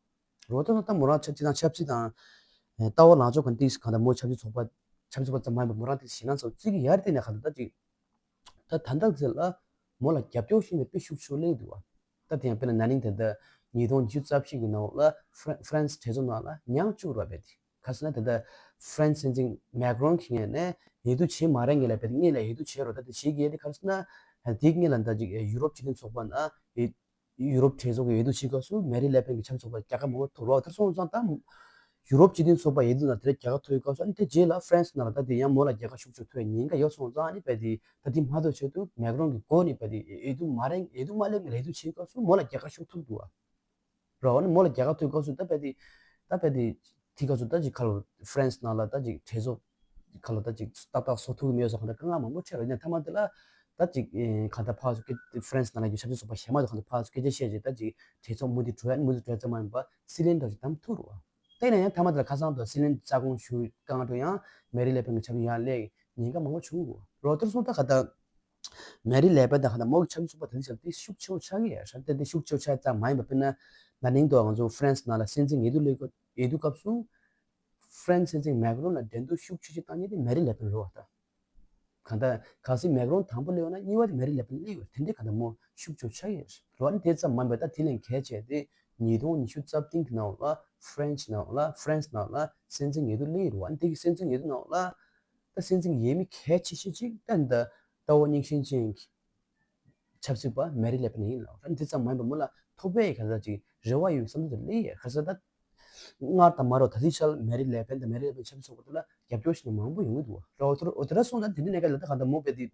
རེད་བ། ད་ད་མོ་རང་ཆབ་སྤྱི་དང་ཆབ་སྲིད་དང་ལྟ་བ་ལངས་ཕྱོགས་ག་ཏིག་ག་ད་མོ་ཆབ་སྲིད་ཚོགས་པ་ཆབ་སྲིད་ཚོགས་པ་ཙམ་མ་ཡིན་པ་མོ་རང་ཏིག་ཞེད་སྣང་ཚ་བོ་བརྩི་གི་ཡ་རེད། དེ་ནས་ག་ད་ད་ཅིག་ད་ད་ལྟ་ཟེར་ལ་མོ་ལ་རྒྱབ་སྐྱོར་ཤེས་ནས་དཔེ་ཤུགས་ཆེ་བོ་སླེབས་འདུག་བ། ད་དེ་ཡང་དཔེར་ན་ན་ནིང་དེ་ལྟར་ཉིས་སྟོང་ཉི་ཤུ་རྩ་བཞི་གི་ནང་ལ་ཧྥ་རན་ཧྥ་རན་སི་གྲོས་ཚོགས་ནང་ལ་མྱངས་བཅུག་ར་བས་དེ་ག་ཟེར་ན་དེ་ལྟར་ཧྥ་རན་སི་སྲིད་འཛིན་མེག་རོན་གྱི་ངོས་ནས་འོས་བསྡུ་བྱེད་མ་རན་ངེས་ལ་བས་དེ་སྔོན་ལ་འོས་བསྡུ་བྱེད་རོགས་ད་དེ་བྱེད་ཀྱི་ཡོད་དེ་ག་ཟེར་ན་དེ་སྔོན་ལ་ད་ཅིག་ཡུ་རོབ་སྤྱི་མཐུན་ཚོགས་པ་ནང་འོས་ཡུ་རོབ་གྲོས་ཚོགས་ཀྱི་འོས་བསྡུ་བྱེད་སྐབས་སུ་མེ་རི་ལེ་པན་གྱི་ཆབ་སྲིད་ཚོགས་པར་རྒྱལ་ཁ་མང་པོ་ཐོབ་རོགས་དེར་སོང་ཙང་ད་ཡུ་རོབ་སྤྱི་མཐུན་ཚོགས་པ་འོས་བསྡུ་ནང་དེར་རྒྱལ་ཁ་ཐོབ་ཡོད་སྐབས་སུ་ཨ་ནི་དེ་རྗེས་ལ་ཧྥ་རན་སི་ནང་ལ་ད་དེ་ཡང་མོ་ལ་རྒྱལ་ཁ་ཤུགས་ཆེ་ཐོབ་ཡའི་ཉེན་ཁ་ཡོད་སོང་ཙང་ཨ་ནི་བས་དེ་ད་དེ་མ་གཏོགས་ཆེད་དུ་མེག་རོན་གྱི་འགོ་ནས་བས་དེ་འོས་བསྡུ་མ་རན་འོས་བསྡུ་མ་སླེབས་ནས་འོས་བསྡུ་བྱེད་སྐབས་སུ་མོ་ལ་རྒྱལ་ཁ་ཤུགས་ཐོབ་འདུག་བ། རོགས་ནི་མོ་ལ་རྒྱལ་ཁ་ཐོབ་སྐབས་སུ་ད་བས་དེ་ད་བས་དེ་དེ་སྐབས་སུ་ད་ཅིག་ཁ་ལོ་ཧྥ་རན་སི་ནང་ལ་ད་ཅིག་གྲོས་ཚོགས་ཁ་ལོ་ད་ཅིག་ཏག་ཏག་བཟོ་ཐུབ་ཀྱི་མེད་སོགས་གང་ལྟར་དཀའ་ངལ་མང་པོ་འཕྲད་རོགས་ཡིན་ན་མཐའ་མ་དེ་ལ་ད་ཅིག་གང་ལྟར་ཕར་ཚུར་སྐད་ཧྥ་རན་སི་ནང་ལ་རྒྱུ་ཆབ་སྲིད་ཚོགས་པ་གཞན་མ་ཚོ་གང་ལྟར་ཕར་ཚུར་སྐད་ཆ་བཤད་རྗེས་ད་ཅིག་གྲོས་ཚོགས་མུ་མཐུད་འགྲོ་ཡ་མུ་མཐུད་འགྲོ་ཡ་ཙམ་མ་ཡིན་པ་སྲིད་བློན་འདྲ་ཞིག་བདམས་ཐུབ་རོགས། དེ་ནས་ཡང་མཐའ་མ་དེ་ལ་ཁ་སང་དུ་སྲིད་བློན་རྩ་དགོངས་ཞུ་གང་འགྲོ་ཡང་མེ་རི་ལེ་པན་གྱི་ཆབ་སྲིད་ཡར་སླེབས་ཉེན་ཁ་མང་པོ་བྱུང་རོགས། དེར་སོང་ད་ག་ད་མེ་རི་ལེ་པན་དང་ག་ད་མོ་གི་ཆབ་སྲིད་ཚོགས་པ་དེ་ཚོ་དེ་ཤུགས་ཆེ་བོ་ཆགས་ཀྱི་ཡ་ཧྲ་དེ་དེ་ཤུགས་ཆེ་བོ་ཆགས་ཙམ་མ་ཡིན་པ་དཔེར་ན་ན་ནིང་དུ་ང་ཚོ་ཧྥ་རན་སི་ནང་ལ་སྲིད་འཛིན་འོས་བསྡུ་སླེབས་སྐབས་འོས་བསྡུ་སྐབས་སུ་ཧྥ་རན་སི་སྲིད་འཛིན་མེག་རོན་ལ་འགྲན་བསྡུར་ཤུགས་ཆེ་ཆེ་བཏང་མཁན་དེ་མེ་རི་ལེ་པན་རེད་བ་ད། གང་ལྟར་གལ་སྲིད་མེག་རོན་དང་པོ་སླེབས་ཡོད་ན་གཉིས་པ་དེ་མེ་རི་ལེ་པན་སླེབས་ཡོད་དེ་འདྲའི་གང་ལྟར་མོ་ཤུགས་ཆེ་ཆགས་ཡོད་རེད་བ། ནི་དེ་ཙམ་མ་ཡིན་པར་ད་དེ་ལས་གལ་ཆེ་དེ་ཉིས་སྟོང་ཉི་ཤུ་རྩ་བདུན་གྱི་ནང་ལ་ཧྥ་རན་སི་ནང་ལ་ཧྥ་རན་སི་ནང་ལ་སྲིད་འཛིན་འོས་བསྡུ་སླེབས་ཡོད་རེད་བ། ནི་དེ་གི་སྲིད་འཛིན་འོས་བསྡུ་ནང་ལ་ད་སྲིད་འཛིན་ཡས་མས་གལ་ཆེ་ཤོས་གཅིག་ད་ནི་ད་ལྟ་བ་རྙིང་ཞེན་ཅན་གྱི་ཆབ་སྲིད་པ་མེ་རི་ལེ་པན་ཡིན་ལ། ཨ་ནི་དེ་ཙམ་མ་ཡིན་པར་མོ་ལ་ཐོབ་པའི་ག་ས་ཅིག་རེ་བ་ཡོད་བསམ་ཚུལ་དེ་སླེབས་ཡོད། ག་ས་ད་སྔར་དང་མ་འདྲ་བ་ད་ལྟའི་ཆར་མེ་རི་ལེ་པན་དང་མེ་རི་ལེ་པན་ཆབ་སྲིད་ཚོགས་པ་དེ་ལ་རྒྱབ་སྐྱོར་བྱེད་མཁན་མང་པོ་ཡོང་གི་འདུག་བ། རོ་དེ་ར་དེ་ར་སོང་ཙང་དེ་འདྲའི་གནད་འགག་ལ་ད་ག་ད་མོ་དཔེ་དེ་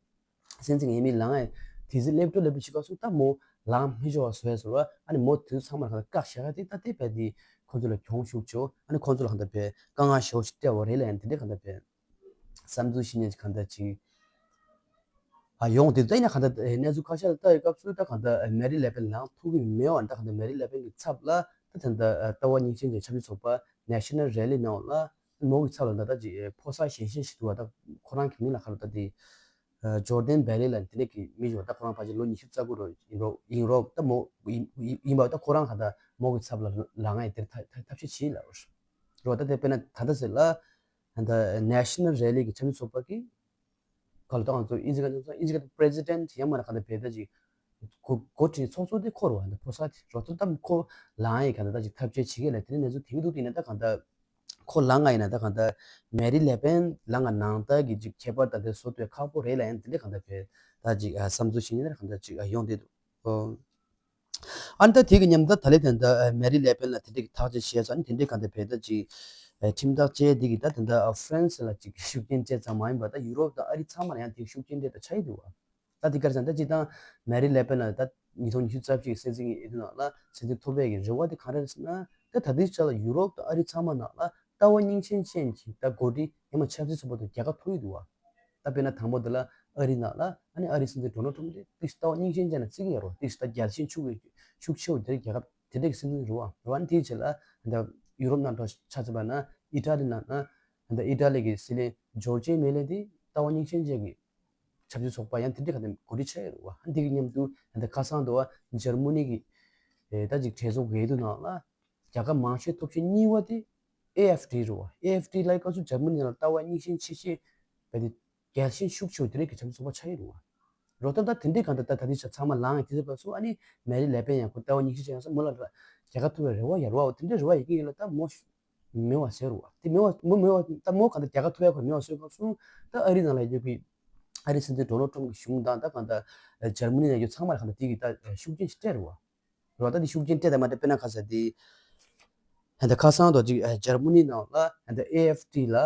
སྲིད་འཛིན་ཡས་མས་ལངས་ཡ་དེ་ཚེ་སླེབས་འགྲོ་སླེབས་འགྲོ་བྱེད་སྐབས་སུ་ད་མོ་ལངས་མི་ཆོག་པ་བཟོ་ཡ་བཟོ་བ། ཨ་ནི་མོ་དེ་ཚོ་ཚང་མ་ལ་ག་ད་བཀག་བཞག་ཡ་དེ་ད་དེ་དཔེ་དེ་ཁོང་ཚོ་ལ་གྱོང་ཤུགས་ཆེ། ཨ་ནི་ཁོང་ཚོ་ལ་ག་ད་དཔེ་དཀའ་ངལ་ཞེ་པོ་ཞིག་སྤྲད་པ་རེད་ལ། ཡང་དེ་འདྲའི་ག་ད་དཔེ་བསམ་ཚུལ་ཤེས་ཉན་གང་འདྲ་ཅིག་ ཨ་ཡོང་དེ་ད་ཡིན་ན་གང་ལྟར་གནས་ཚུལ་ཁ་ཤས་ལ་ལྟ་ཡི་སྐབས་སུ་ད་གང་ལྟར་མེ་རི་ལེ་པེན་ལངས་ཐུབ་ཀྱི་མེད་པ་ད་གང་ལྟར་མེ་རི་ལེ་པེན་གྱི་ཚབ་ལ་ད་ད་ལྟ་ལྟ་བ་རྙིང་ཞེན་ཅན་ཆབ་སྲིད་ཚོགས་པ་National Rally ནང་ལ་མོ་གི་ཚབ་ལ་ད་ལྟ་ཅིག་ཕོ་གསར་གཞོན་གཞོན་ཞིག་འདུག་བ། ད་ཁོ་རང་གི་མིང་ལ་ག་རེ་ད་དེ་ཇོར་ཌན་བྷེ་ལི་ལ་དེ་འདྲ་གི་མི་ཞིག་ད་ཁོ་རང་ཕལ་ཆེར་ལོ་ཉི་ཤུ་རྩ་དགུ་རེད། ཡིན་རོགས་ཡིན་རོགས་ད་མོ་ཡིན་ཡིན་པ་ད་ཁོ་རང་ག་ད་མོ་གི་ཚབ་ལ་ལངས་ཡ་དེར་ཐབས་ཤེས་བྱེད་ལ་རོགས་ད་དེ་དཔེར་ན་ད་ལྟ་ཟེར་ལ་ད་National Rally གི་ཆབ་སྲིད་ཚོགས་པ་གི་ག་ལ་ཏོག་ང་ཚོ་ཨིན་ཇི་ག་ཨིན་ཇི་ག་པི་རེ་སི་ཌེན་ཊི་ཡང་མ་ན་ག་ད་བེད་ད་ཅིག་གོ་གོ་ཁྲིད་ཚོགས་གཙོ་དེ་ཁོ་རུ་བ་འདི་ཕོ་གསར་དེ་རོ་ཏོ་ཏམ་ཁོ་ལང་ཡི་ག་ད་ད་ཅིག་ཐབས་ཤེས་བྱེད་གི་ལ་དེ་ནས་ང་ཚོ་དེང་དུ་དེ་ན་ད་ག་ད་ཁོ་ལང་ང་ཡིན་ན་ད་ག་ད་མེ་རི་ལེ་པེན་ལང་ང་ནང་ད་གི་ཅིག་ཁྱད་པར་ད་དེ་བཟོ་ཐུབ་ཁག་པོ་རེད་ལ་ཡང་དེ་འདྲ་ག་ད་བེད་ད་ཅིག་བསམ་ཚུལ་ཤིག་ཡིན་ན་ག་ད་ཅིག་ཡོང་དེ་འདུག་ཨ་ནི་ད་དེ་གི་མཉམ་དུ་ད་ལེ་དེ་འདྲ་མེ་རི་ལེ་པེན་ལ་དེ་འདྲ་གི་ཐག་གཅོད་བྱས་ཙང་དེ་འདྲ་ག་འདྲ་བས་ད་ཅིག་ཁྲིམས་ཐག་བཅད་དེ་གི་ད་དེ་འདྲ་ཧྥ་རན་སི་ལ་ཅིག་ཤུགས་རྐྱེན་བཅད་ཙམ་མ་ཡིན་པ་ད་ཡུ་རོབ་དང་ཨ་རི་ཚང་མ་ལ་ཡང་དེ་ཤུགས་རྐྱེན་སྤྲད་ད་ཆ་ཡི་འདུག་བ། ད་དེ་ག་རེ་ཟེར་ན་ད་སྤྱིར་བཏང་མེ་རི་ལེ་པེན་ལ་ད་ཉིས་སྟོང་ཉི་ཤུ་རྩ་གཅིག་སྲིད་འཛིན་གྱི་འོས་བསྡུ་ནང་ལ་སྲིད་འཛིན་ཐོབ་པའི་གི་རེ་བ་དེ་ག་རེ་རེད་ཟེར་ན་ད་ད་ལྟའི་ཆ་ལ་ཡུ་རོབ་དང་ཨ་རི་ཚང་མ་ནང་ལ་ལྟ་བ་རྙིང་ཞེན་ཅན་གྱི་ད་འགོ་ཁྲིད་ཡང་མ་ཆབ་སྲིད་ཚོགས་པ་དང་རྒྱལ་ཁ་ཐོབ་ཡི་འདུག་བ། ད་དཔེར་ན་དང་པོ་དེ་ལ་ཨ་རི་ནང་ལ་ཨ་ནི་ཨ་རི་སྲིད་འཛིན་ཌོ་ནལ་ཊམ་དེ་ཏིས་ལྟ་བ་རྙིང་ཞེན་ཅན་ལ་བརྩི་གི་ཡོད་རེད། ཏིས་ད་རྒྱལ་ཞེན་ཤུགས་ཡོད་ཤུགས་ཆེ་བོ་དེ་རྒྱལ་ཁབ་དེ་འདྲ་གི་སྲིད་འཛིན་རེད་བ། རེད་བ། ཨ་ནི་དེའི་རྗེས་ལ་ད་ཡུ་རོབ་ནང་འགྲོ་ཆ་ཚ་བ་ན་ཨི་ཊ་ལི་ནང་ན་ད་ཨི་ཊ་ལི་གི་སྲིད་བློན་ཇོར་ཇི་མེ་ལོ་དེ་ལྟ་བ་རྙིང་ཞེན་ཅན་གྱི་ཆབ་སྲིད་ཚོགས་པ་ཡང་དེ་འདྲ་ག་དེ་འགོ་ཁྲིད་ཆགས་ཡོད་རེད་བ། ཨ་ནི་དེ་གི་མཉམ་དུ་ད་ཁ་སང་དུ་བ་འཇར་མ་ནི་གི་ད་ཅིག་གྲོས་ཚོགས་འོས་བསྡུ་ནང་ལ་རྒྱལ་ཁབ་མང་ཤོས་སྟོབས་ཆེན་གཉིས་པ་དེ་ཨེ་ཨེཕ་ཌི་རེད་བ། ཨེ་ཨེཕ་ཌི་ལ་སྐབས་སུ་འཇར་མ་ནི་ནང་ལ་ལྟ་བ་རྙིང་ཞེན་ཆེ་ཤོས་བས་དེ་རྒྱལ་ཞེན་ཤུགས་ཆེ་བོ་དེ་རིགས་ཀྱི་བྱམས་བཟོ་བ་ཆགས་ཡོད་རེད་བ། རོ་ཏོ་ད་དེ་འདྲའི་གང་ལྟར་ད་ད་ལྟའི་ཆ་ཚང་མ་ལངས་ཡོད་དེ་ཚོ་སྐབས་སུ་ཨ་ནི་མེ་རི་ལེ་པེན་ཡང་ཁོ་ལྟ་བ་རྙིང་ཞེན་ཆེ་ཡང་ས་མོ་ལ་རྒྱལ་ཁ་ཐོབ་པའི་རེ་བ་ཡོད་རེད་བ། དེ་འདྲའི་རེ་བ་ཡོད་ཀྱི་ཡོད་ལ་ད་མོ་མེད་བ་ཟེར་རེད་བ། དེ་མེད་བ་མོ་མེད་བ་ད་མོ་གང་ལྟར་རྒྱལ་ཁ་ཐོབ་ཡ་ཁོ་མེད་བ་ཟེར་སྐབས་སུ་ད་ཨ་རི་ནང་ལ་ཡོད་པའི་ཨ་རི་སྲིད་འཛིན་ཌོ་ནལ་ཊམ་གྱི་གཞུང་དང་ད་གང་ལྟར་འཇར་མ་ནི་ནང་ཡོད་ཚང་མ་ལ་གང་ལྟར་དེ་གི་ད་ཤུགས་རྐྱེན་ཞིག་སྤྲད་རེད་བ། རེད་བ། ད་འདི་ཤུགས་རྐྱེན་སྤྲད་དང་མ་སྤྲད་དཔེར་ན་ཁ་ས་འདི་ཧན་ད་ཁ་སང་དུ་ཅིག་ཨ་འཇར་མ་ནི་ནང་ལ་ཧན་ད་ཨེ་ཨེཕ་ཌི་ལ་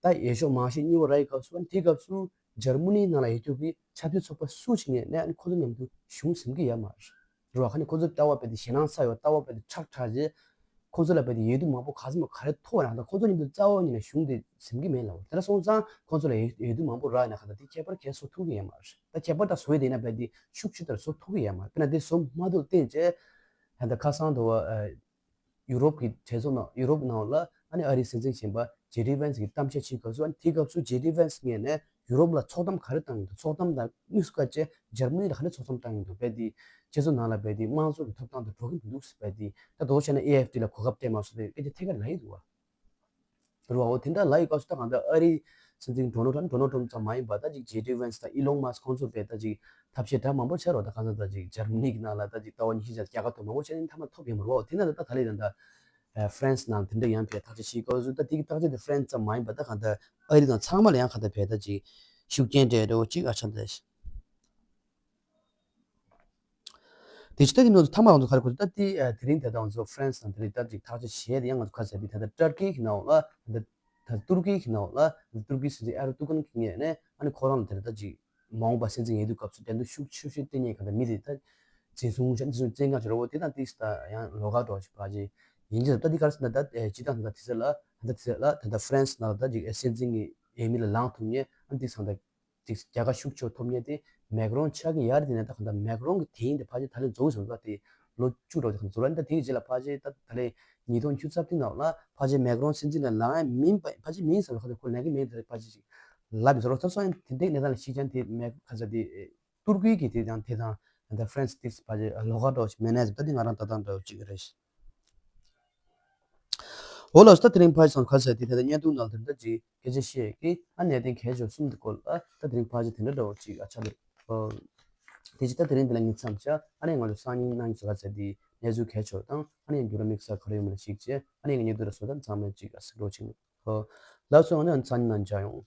ད་འོས་ཤོག་མང་ཤོས་གཉིས་པ་རག་ཡི་སྐབས་སུ་ཨ་ནི་དེའི་སྐབས་སུ་འཇར་མ་ནི་ནང་ལ་ཡོད་རྒྱུ་གི་ཆབ་སྲིད་ཚོགས་པ་སུ་ཞིག་ནས་ནས་ཨ་ནི་ཁོ་ཚོ་མཉམ་དུ་གཞུང་འཛིན་གི་ཡོད་མ་རེད། རེད་བ། ཁ་ནི་ཁོ་ཚོ་ལྟ་བ་དཔེ་དེ་ཞེད་སྣང་ཚ་ཡོད་ལྟ་བ་དཔེ་དེ་ཁྲག་ཁྲག་རྗེས་ཁོ་ཚོ་ལ་དཔེ་དེ་འོས་བསྡུ་མང་པོ་ག་ཚོད་མ་ག་རེ་ཐོབ་ན་ད་ཁོ་ཚོ་མཉམ་དུ་རྩ་བ་ཉིད་ནས་གཞུང་དེ་འཛིན་གི་མེད་ལ། དེ་འདྲ་སོང་ཙང་ཁོ་ཚོ་ལ་འོས་འོས་བསྡུ་མང་པོ་རག་ཡོད་ན་ག་ད་དེ་ཁྱད་པར་གས་བཟོ་ཐུབ་གི་ཡོད་མ་རེད། ད་ཁྱད་པར་ད་བཟོ་ཡི་དེ་ན་དཔེ་དེ་ཤུགས་ཆེ་ལྟར་བཟོ་ཐུབ་གི་ཡོད་མ་རེད། དཔེར་ན་དེ་བཟོ་མ་ཐུབ་བརྟེན་བྱས་ད་ད་ཁ་སང་དུ་བ་ཡུ་རོབ་ཀྱི་གྲོས་ཚོགས་ནང་ཡུ་རོབ་ནང་ལ་ཨ་ནི་ཨ་རིའི་སྲིད་འཛིན་གཞོན་པ་ཇེ་ཌི་ཝན་སི་གིས་གཏམ་བཤད་བྱེད་སྐབས་སུ་ཨ་ནི་དེའི་སྐབས་སུ་ཇེ་ཌི་ཝན་སི་ངོས་ནས་ཡུ་རོབ་ལ་ཚོགས་གཏམ་ག་རེ་བཏང་ཡོད་འདུག་ཚོགས་གཏམ་དང་དངོས་སུ་བཀའ་བཅད་འཇར་མ་ནི་ལ་ག་རེ་ཚོགས་གཏམ་བཏང་ཡོད་འདུག་དཔེ་དེ་སྤྱི་ཚོགས་ནང་ལ་དཔེ་དེ་དམངས་གཙོ་གི་ཐོབ་ཐང་དང་འགྲོ་གི་མི་འདུག་དཔེ་དེ་ད་དོ་བྱས་ན་ཨེ་ཨེཕ་ཌི་ལ་གོ་སྐབས་སྤྲད་མ་སོང་དེ་སྐད་ཆ་ཐད་ཀར་ལབ་ཡི་འདུག་བ། རེད་བ། འོ་དེ་འདྲ་ལབ་ཡི་སྐབས་སུ་ད་གང་ལྟར་ཨ་རིའི་སྲིད་འཛིན་ཌོ་ནལ་ཊམ་ཌོ་ནལ་ཊམ་ཙམ་མ་ཡིན་པ་ད་ཅིག་ཇེ་ཌི་ཝན་སི་དང་ཨི་ལོན་མཱ་སི་ཁོང་ཚོ་དཔེ་ད་ཅིག་ཐབས་ཤེས་འདྲ་མང་པོ་བྱས་རོགས་ད་གང་ལྟར་ད་ཅིག་འཇར་མ་ནི་གི་ནང་ལ་ད་ཅིག་ལྟ་བ་ཉིན་ཤས་ཀྱང་རྒྱལ་ཁ་ཐོབ་མང་པོ་བྱས་ནས་མཐའ་མ་ཐོབ་ཡོད་མ་རེད་བ། འོ་དེ་ན་ད་ད་ལས་ད་ད་ཧྥ་རན་སི་ནང་དེ་འདྲ་ཡང་དཔེ་ཐག་གཅོད་བྱེད་སྐབས་སུ་ད་དེ་གི་ཐག་གཅོད་དེ་ཧྥ་རན་སི་ཙམ་མ་ཡིན་པ་ད་གང་ལྟར་ཨ་རི་དང་ཚང་མ་ལ་ཡང་གང་ལྟར་དཔེ་ད་ཅིག་ཤུགས་རྐྱེན་སྤྲད་འདྲ་བོ་ཅིག་ཨ་ཆ་འདྲ། དེ་ཕྱི་ད་དེ་ནང་དུ་ཐ་མག་ང་ཚོ་ག་རེ་གོ་ད་དེ་དེ་རིང་ད་ལྟ་ང་ཚོ་ཧྥ་རན་སི་དང་དེ་རིང་ད་ཅིག་ཐག་གཅོད་བྱས་ཏེ་ཡང་ང་ཚོ་ག་ཟེར་དེ་ད་ལྟ་ཏུར་ཀི་གི་ནང་ལ་ད་ད་ཏུར་ཀི་གི་ནང་ལ་ད་ཏུར་ཀི་སྲིད་འཛིན་ཨེར་ཏུ་གན་གི་ངོས་ནས་ཨ་ནི་ཁོ་རང་ལ་དེ་རིང་ད་ཅིག་མ་འོངས་པ་སྲིད་འཛིན་ཡིན་དུས་སྐབས་སུ་འགྲན་བསྡུར་ཤུགས་ཆེ་ཤོས་སྟེར་མཁན་ག་ད་མི་དེ་ད་འཛིན་བཟུང་བྱས་འཛིན་བཟུང་བཙན་འགེངས་བྱས་རོགས་དེ་དང་ཏིས་ད་ཡང་ལོགས་ཀ་འགྲོ་ཞིག་ཕལ་ཆེར་ཡིན་གྱི་ད་དེ་ག་རེ་ཟེར་ན་ད་སྤྱི་བཏང་ད་དེ་ཚོ་ལ་ད་དེ་ཚོ་ལ་ད་ད་ཧྥ་རན་སི་ནང་ལ་ད་ཅིག་སྲིད་འཛིན་གི་འོས་མི་ལ་ལངས་ཐུབ་མཁན་ཨ་ནི་ཏིས་ཚང་ད། ཅིག་རྒྱལ་ཁ་ཤུགས་ཆེ་ཐོབ་མཁན་དེ་མེག་རོན་ཆགས་ཀྱི་ཡ་རེད། དེ་ནས་ད་གང་ལྟར་མེག་རོན་གྱི་དེ་ཡིན་དེ་ཕལ་ཆེར་ད་ལན་རྫོགས་ཟིན་པ་དེ་ལོ་བཅུ་འགྲོ་དེ་གང་རྫོགས་ར། ད་དེའི་རྗེས་ལ་ཕལ་ཆེར་ད་ད་ལན་ཉིས་སྟོང་ཆུ་ཚབ་དེ་ནང་ལ་ཕལ་ཆེར་མེག་རོན་སྲིད་འཛིན་ལ་ལངས་ཡ་མིན་པ་ཕལ་ཆེར་མིན་ཟེར་བ་ཁ་ཐུག་ཁོ་ལེན་གི་མིན་དེ་ཕལ་ཆེར་ཅིག་ལབ་ཡོད་ཟེར་རོ། ད་སོང་ཡང་དེ་འདྲའི་གནས་སྟངས་ལ་གཞིགས་ཀྱང་དེ་མེག་ཁ་ས་དེ་ཏུར་ཀི་གི་དེ་དང་དེ་དང་ད་ཧྥ་རན་སི་དེ་ཕལ་ཆེར་ལོགས་ཀ་འགྲོ་ཞིག་མེད་ནས་ད་དེ་ང་རང་ད་ལྟ་འདྲ་བོ་ཅིག་རེད། འོ་ལགས་སོ། ད་དེ་རིང་ཕ་ཡི་སང་ཁ་ཟེར་དེ་ད་ལྟ་བརྙན་ཐུང་ནང་དེ་འདྲ་ཅིག་སྐད་ཆ་བཤད་ཀྱི་ཨ་གནད་དོན་གལ་ཆེ་བ་གསུམ་དེ་སྐོར་ལ་ད་དེ་རིང་ཕ་ཡི་དེ་འདྲ་འདྲ་བོ་ཅིག་ཨ་ཆ་ལེ། ཨོ། དེ་ཅི་ད་དེ་རིང་འདི་ལ་ངས་མཚམས་བཞག་ཨ་ནི་ང་ཚོ་སང་ཉིན་གནངས་ཉིན་ཟེར་ཁ་ཟེར་དེ་གནས་ཚུལ་གལ་ཆེ་བ་དང་ཨ་ནི་འགྱུར་བ་དམིགས་བསལ་ག་རེ་ཡོད་མེད་ལ་གཞིགས་བྱས་ཨ་ནི་ངས་ཉེ་དུ་ར་སོ་ད་མཚམས་མེད་ཅིག་ཨ་གཟིགས་རོགས་བྱེད། ཨོ། ལགས་སོ། ཨ་ནི་སང་ཉིན་ནང་མཇལ་ཡོང་།